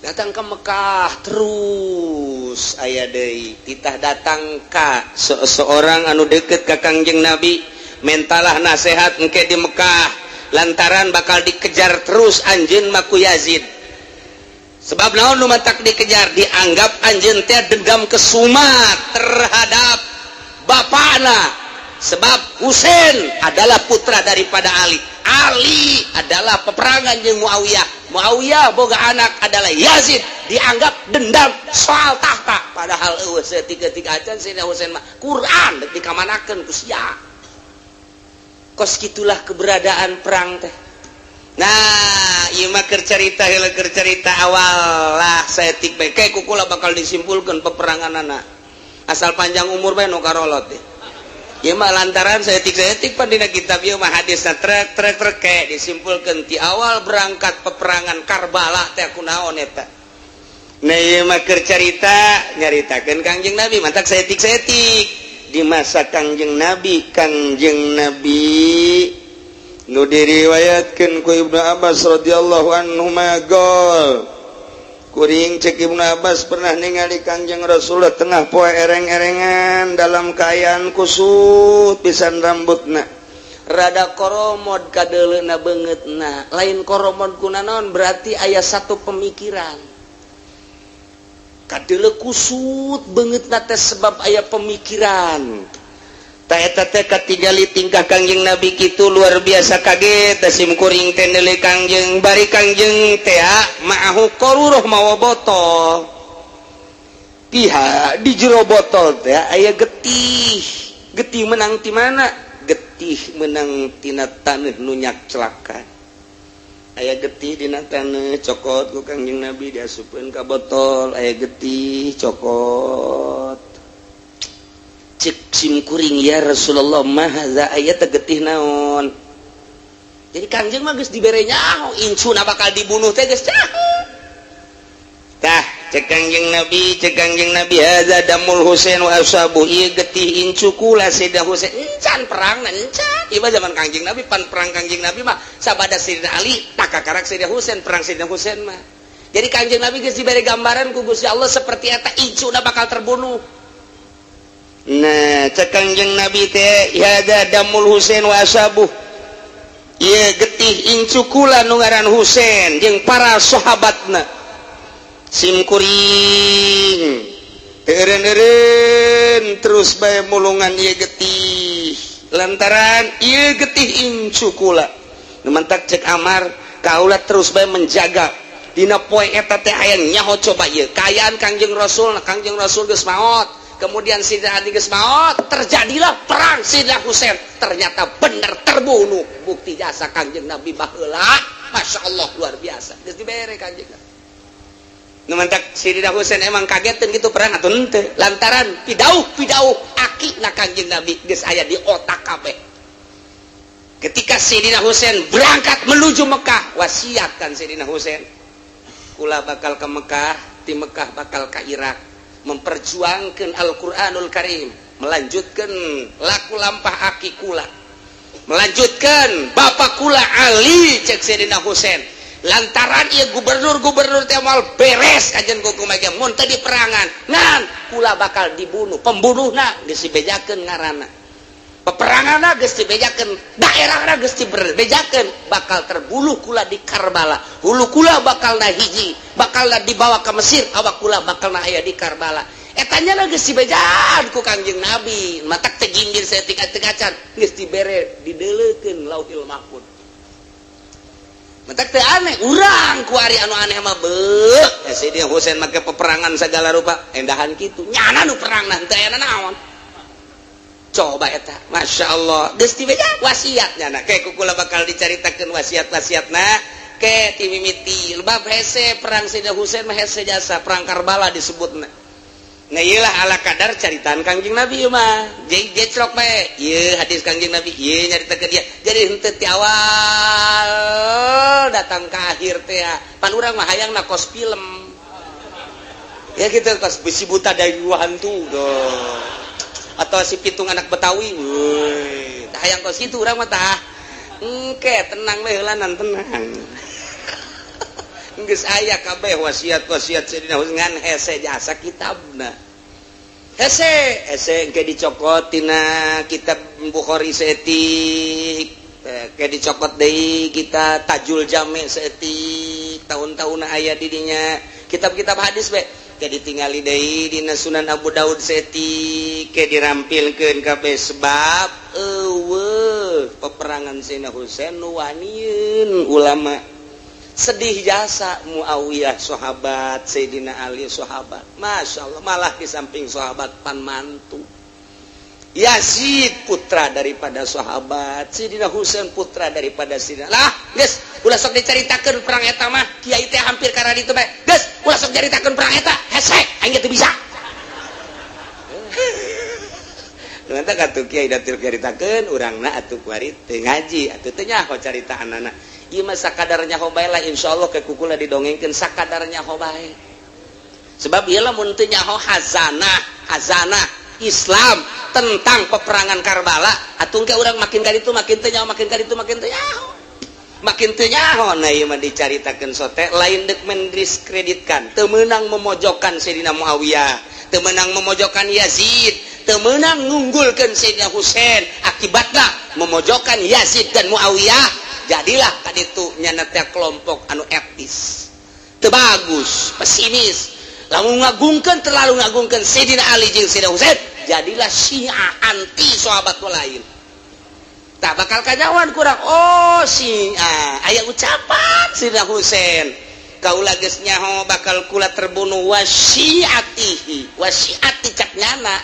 Datang ke Mekah, terus aya deui titah datang ka seseorang anu deket ka Kangjeng Nabi, mentalah nasehat engke di Mekah lantaran bakal dikejar terus anjeun mah ku Yazid. Sebab naon nu matak dikejar? Dianggap anjeun teh dendam kesumat terhadap bapakna, sebab Husain adalah putra daripada Ali, Ali adalah peperangan jeung Muawiyah, Muawiyah boga anak adalah Yazid. Dianggap dendam soal tahta, padahal eueuh saeutik-eutik acan. Sayyidina Husain mah Quran dek dikamanakeun ku sia. Kos gitulah keberadaan perang teh. Nah, ieu mah keur carita heula, keur carita awal lah saeutik bae. Kayak kukula bakal disimpulkan peperangan anak, asal panjang umur bae nu karolot deh. Ieu mah lantaran saeutik-saeutik pan dina kitab ieu mah hadisna trek trek trek, kayak disimpulkan ti awal berangkat peperangan Karbala teh kunaon eta. Nah, ieu mah keur carita nyaritakeun Kangjeng Nabi, mantak saeutik-saeutik di masa Kangjeng Nabi. Kangjeng Nabi nu diriwayatkeun ku Ibnu Abbas radhiyallahu anhu magol kuring, cek Ibnu Abbas, pernah ningali Kangjeng Rasulullah tengah poe ereng-erengan dalam kaayaan kusut pisan, rambutna rada koromod, kadeleuna beungeutna lain koromod kunaon, berarti aya satu pemikiran. Kadele kusut beungeutna teh sebab aya pemikiran. Ta eta teh katingali tingkah Kangjeng Nabi kitu, luar biasa kaget sim kuring teh neuleuh Kangjeng, bari Kangjeng teh ma'ahu qaruroh, mawa botol. Pihak di jero botol teh aya getih. Getih menang ti mana? Getih menang tina taneuh nu nyakclakan. Aya getih dina taneuh, cokot ku Kangjeng Nabi, diasupkeun ka botol. Aya getih, cokot. Cek sim kuring, "Ya Rasulullah, mahaza?" Aya teh getih naon? Jadi Kangjeng mah geus dibere nyaho incuna bakal dibunuh teh geus nyaho. Tah, cek Kangjeng Nabi, cek Kangjeng Nabi, "Hadza damul Husain wa ashabu." Ieu getih incu kula Sayyidah Husain. Encan perang, encan. Ieu mah zaman Kangjeng Nabi pan. Perang Kangjeng Nabi mah sabada Sayyidina Ali, takakarak Sayyidina Husain, perang Sayyidina Husain mah. Jadi Kangjeng Nabi geus dibere gambaran ku Gusti Allah seperti eta incuna bakal terbunuh. Nah, cek Kangjeng Nabi teh, "Hadza damul Husain wa ashabu." Ieu getih incu kula nu ngaran Husain jeung para sahabatna. Sim kuring eureun-eureun terus bae mulungan ieu getih lantaran ieu getih incu kula. Nu mantak cek Amar, kaula terus bae menjaga dina poe eta teh aya nyaho coba ieu kaayaan Kangjeng Rasul. Nah, Kangjeng Rasul geus maot, kemudian Sayyidina Ali geus maot, terjadilah perang. Sayyidina Husain ternyata bener terbunuh. Bukti jasa Kangjeng Nabi baheula, Masya Allah, luar biasa, geus dibere Kangjeng Nabi. Nu mantak Sayyidina Husain emang kagetin gitu perang atau henteu, lantaran pidauh pidauh aki na Kangjeng Nabi geus aya di otak kabeh. Ketika Sayyidina Husain berangkat menuju Mekah, wasiat kan Sayyidina Husain, "Kula bakal ke Mekah." Di Mekah bakal ka Irak memperjuangkan Al-Qur'anul Karim, melanjutkan laku lampah aki kula, melanjutkan bapak kula Ali, cek Sayyidina Husain. Lantaran ieu gubernur-gubernur teh moal beres kajian ku kumaha mun teu di perangan, ngan kula bakal dibunuh. Pembunuhna geus dibejakeun ngaranna, peperanganna geus dibejakeun, daerahna geus dibejakeun. Bakal terbunuh kula di Karbala, hulu kula bakal na hiji, bakal na dibawa ke Mesir, awak kula bakal na aya di Karbala. Eta nya geus dibejaan ku Kangjeng Nabi. Matak teh ginggir saeutik acan geus dibere, dideleukeun Lauhil Mahfud. Matak teh aneh urang kuari, anu aneh mah beuh ya Sayyidina Husain make peperangan segala rupa endahan kitu. Nyana nu perang nah teu aya naon coba eta. Masya Allah, geus dibeja wasiat nyana. Kayak kukula bakal dicaritakeun wasiat-wasiatna ke ti mimiti bab hese perang Sayyidina Husain mah, hese jasa perang Karbala disebutna. Nah, iyalah, ala kadar caritaan Kangjeng Nabi mah jadi gecrok bae. Ieu hadis Kangjeng Nabi ieu nyaritakeun dia, jadi henteu ti awal datang ke akhir teh. Pan urang mah hayangna kos film ya gitu, kos besi buta dari dua hantu tuh atau si Pitung anak Betawi. Woi, hayang kos itu urang mah. Tah, engke tenang we heulanan, tenang. Geus aya kabeh wasiat-wasiat Sayyidina Husain, ngan hese jasa kitabna, hese hese. Engke dicokot tina kitab Bukhari saeutik, ke dicokot deui kita Tajul Jami saeutik, tahun-tahun aya di dinya kitab-kitab hadis be. Ke ditingali deui dina Sunan Abu Daud saeutik, ke dirampilkeun kabeh, sebab eueuh peperangan Sayyidina Husain nu wanieun ulama sedih jasa. Muawiyah sahabat, Sayyidina Ali sahabat, Masya Allah. Malah di samping sahabat pan mantu. Yazid putra daripada sahabat, Sayyidina Husain putra daripada Sayyidina. Lah, geus ulah sok diceritakeun perang eta mah. Kiai teh hampir karena itu bae, geus ulah sok caritakeun perang eta, hese aing teu bisa. Nanti katu kiai datil caritakeun urangna atuh kuari teu ngaji atuh teu nyaho caritaanana. Ieu mah sakadarnya bae lah. Insyaallah ke kukula didongengkeun sakadarnya bae, sebab ieu lamun teu nyaho hazanah hazanah Islam tentang peperangan Karbala atuh ke urang makin ka ditu makin teu nyaho, makin ka ditu makin teu nyaho, makin teu nyaho. Nah, ieu mah dicaritakeun sote lain deuk mendiskreditkan, teu meunang memojokkan Sayyidina Muawiyah, teu meunang memojokkan Yazid, teu meunang ngunggulkeun Sayyidina Husain. Akibatna memojokkan Yazid dan Muawiyah, jadilah tadi itu nyana teh kelompok anu etis, teu bagus, pesimis. Lamun ngagungkeun, terlalu ngagungkeun Sayyidina Ali jeung Sayyidina Husain, jadilah Syiah anti sahabat lain. Tak bakal kanyawan kurang. Oh, Syiah aya ucapan Sayyidina Husain, kaula geus nyaho bakal kula terbunuh wasyiatihi, wasyiati cak nyana,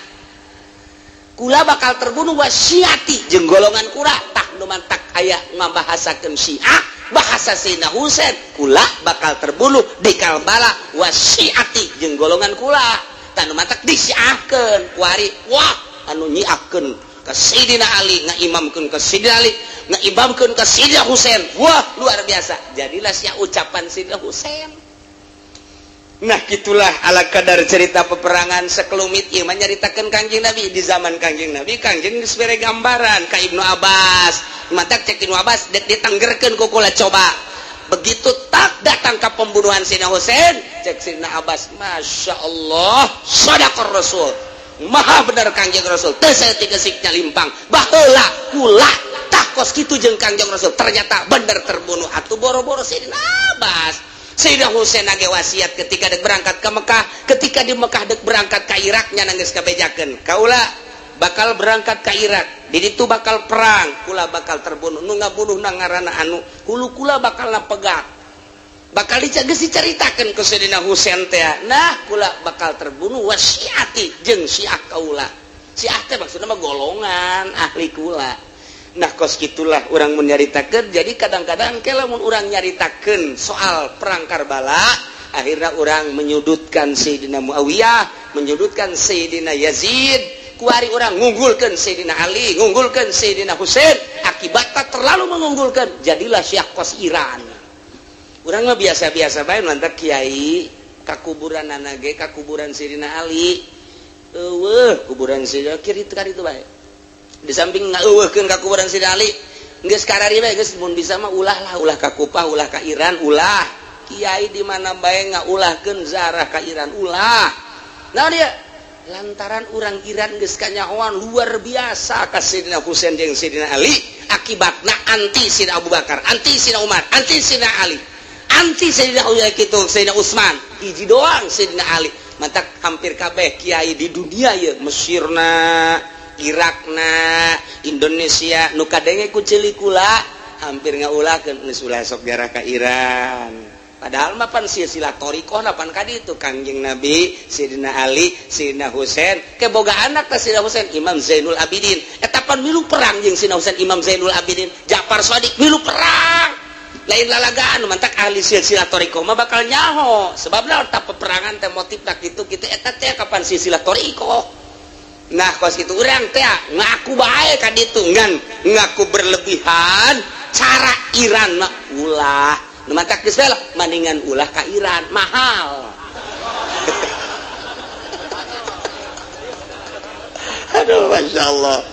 kula bakal terbunuh wasyiati jeung golongan kula. Tak nu mantak aya ngabahasakeun Syiah, bahasa Sayyidina Husain, kula bakal terbunuh di Karbala wasyiati jeung golongan kula. Tah, nu mantak disyiahkeun kuari. Wah, anu nyiahkeun ka Sayyidina Ali, ngaimamkeun ka Sayyidina Ali, ngaimamkeun ka Sayyidina Husain, wah, luar biasa. Jadilah sia ucapan Sayyidina Husain. Nah, gitulah ala kadar cerita peperangan sekelumit. Ieu mah nyaritakeun Kangjeng Nabi. Di zaman Kangjeng Nabi, Kangjeng geus bere gambaran ka Ibnu Abbas. Matak cek Ibnu Abbas dek ditanggerkeun ku kula. Coba begitu tak datang ke pembunuhan Sayyidina Husain, cek Sayyidina Abbas, "Masya Allah, sadaqar Rasul, maha bener Kangjeng Rasul." Teu saeutik geusiknya limpang baheula kula tah kos kitu jeung Kangjeng Rasul, ternyata bener terbunuh. Atuh boro-boro Sayyidina Abbas, Sayyidina Husain age wasiat ketika dek berangkat ke Mekah, ketika di Mekah dek berangkat ke Iraknya nangis kabejakeun, kaula bakal berangkat ke Irak, di ditu bakal perang, kula bakal terbunuh, nu ngabunuh na ngaranna anu, hulu kula bakal pegat. Bakal geus dicaritakeun ke Sayyidina Husain teh. Nah, kula bakal terbunuh wasiati jeung syiah kaula. Syiah teh maksudna mah golongan ahli kula. Nah, kos gitulah orang menyaritakan. Jadi kadang-kadang kalau orang nyaritakan soal perang Karbala, akhirnya orang menyudutkan Sayyidina Muawiyah, menyudutkan Sayyidina Yazid. Kuari orang ngunggulkan Sayyidina Ali, ngunggulkan Sayyidina Husain. Akibatnya terlalu mengunggulkan, jadilah Syiah kos Iran. Orang mah biasa-biasa bae. Mantap kiai. Ka kuburan ge ka kuburan Sidina Ali. Eueuh kuburan Sidina kiri ka ditu bae. Di samping ngaeuweuhkeun ka kuburan Sidina Ali, geus karari bae geus mun bisa mah ulah lah, ulah ka Kupah, ulah ka Iran, ulah. Kiai di mana bae ngaulahkeun zarah ka Iran, ulah. Nah dia lantaran urang Iran geus kanyahoan luar biasa ka Sidina Husain jeung Sidina Ali, akibatna anti Sidina Abu Bakar, anti Sidina Umar, anti Sidina Ali, anti Sayyidina kitu Sayyidina Utsman, hiji doang Sayyidina Ali. Mantak hampir kabeh kiai di dunia ye, Mesirna, Irakna, Indonesia nu kadenge ku ceuli kula hampir ngaulahkeun geus ulah sok jarah ka Iran. Padahal mah pan silsilah thoriqoh pan ka ditu Kangjeng Nabi, Sayyidina Ali, Sayyidina Husain, ke boga anak teh Sayyidina Husain, Imam Zainul Abidin. Eta pan milu perang jeung Sayyidina Husain, Imam Zainul Abidin, Ja'far Shadiq milu perang. Lain lalagaan, mantak ahli silsilah thoriqoh mah bakal nyaho. Sebabna tak peperangan teh motifna kitu kitu eta teh kapan silsilah thoriqoh. Nah, kos kitu urang teh ngaku bae ka ditu ngan ngaku berlebihan cara Iran mah ulah. Nu mantak geus bae lah, mendingan ulah ka Iran mahal. Aduh, Masya Allah.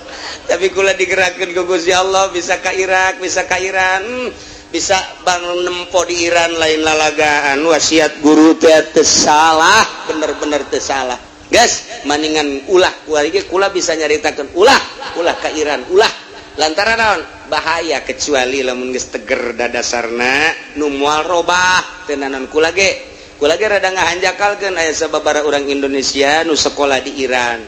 Tapi kula digerakkan ku Gusti Allah bisa ka Irak, bisa ka Iran, bisa bangun nempo di Iran lain lalagaan. Wasiat guru teh teu salah, bener-bener teu salah. Guys, mendingan ulah kuari ge kula bisa nyaritakeun ulah, ulah ka Iran, ulah. Lantaran naon? Bahaya kecuali lamun geus teger dadasarna nu moal robah teu naon kula ge. Kula ge rada ngahanjakalkeun aya sababaraha urang Indonesia nu sekolah di Iran.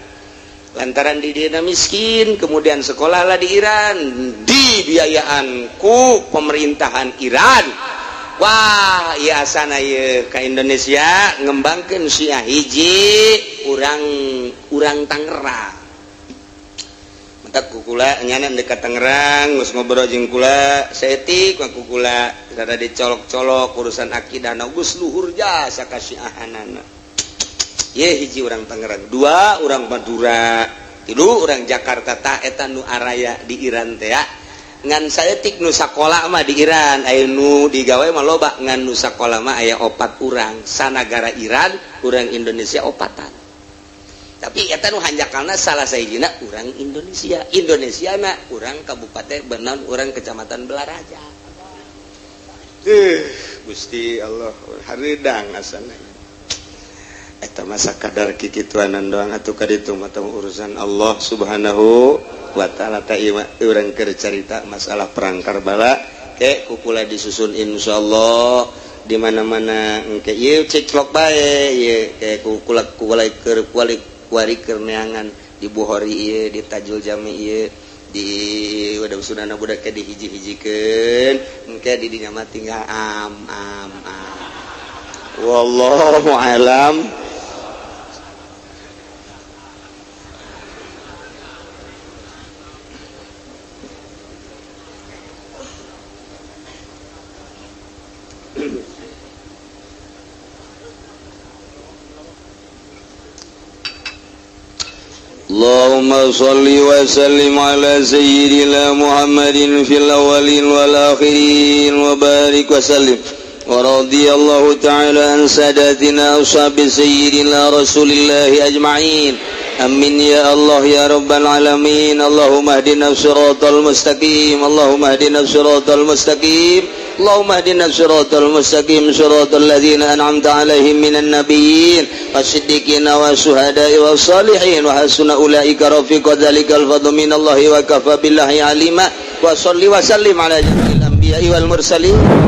Lantaran di dina miskin, kemudian sekolahlah di Iran, dibiayaan ku pemerintahan Iran. Wah, ieu asana ieu ka Indonesia ngembangkeun Syiah hiji urang urang Tangerang. Mantak ku kula nyana dekat Tangerang geus ngobrol jeung kula saeutik ku kula rada dicolok-colok urusan akidah na geus luhur jasa ka Syiahanana. Ye hiji urang Tangerang, dua urang Madura, tilu urang Jakarta tah eta nu araya di Iran teh ya. Ngan saeutik nu sakola mah di Iran, aya nu digawe mah loba, ngan nu sakola mah aya opat urang sanagara Iran, urang Indonesia opatan. Tapi eta nu hanjakalna salah sahijina urang Indonesia. Indonesia na urang Kabupaten Benon, urang Kecamatan Balaraja. Gusti Allah hareudang asana. Eta masa kadar kikituanan doang atuh ka ditu mah urusan Allah Subhanahu wa taala. Ta ieu mah urang keur carita masalah perang Karbala ke kukula disusun insyaallah di mana-mana engke ieu ceklok bae ieu ke kukula kukula keur kuali kuari keur neangan di Bukhari ieu, di Tajul Jami ieu, di udah sunana budak ke dihiji-hijikeun engke di dinya mah tinggal am am am. Wallahu alam. اللهم صل وسلم على سيدنا محمد في الأولين والآخرين وبارك وسلم ورضي الله تعالى عن ساداتنا أصحاب سيدنا رسول الله أجمعين. آمين يا الله يا رب العالمين. اللهم اهدنا الصراط المستقيم. اللهم اهدنا الصراط المستقيم. اللهم اهدنا الصراط المستقيم صراط الذين أنعمت عليهم من النبيين والصديقين والشهداء والصالحين وحسن أولئك رفيقا. ذلك الفضل من الله وكفى بالله عليما. وصل وسلم على جميع الأنبياء والمرسلين.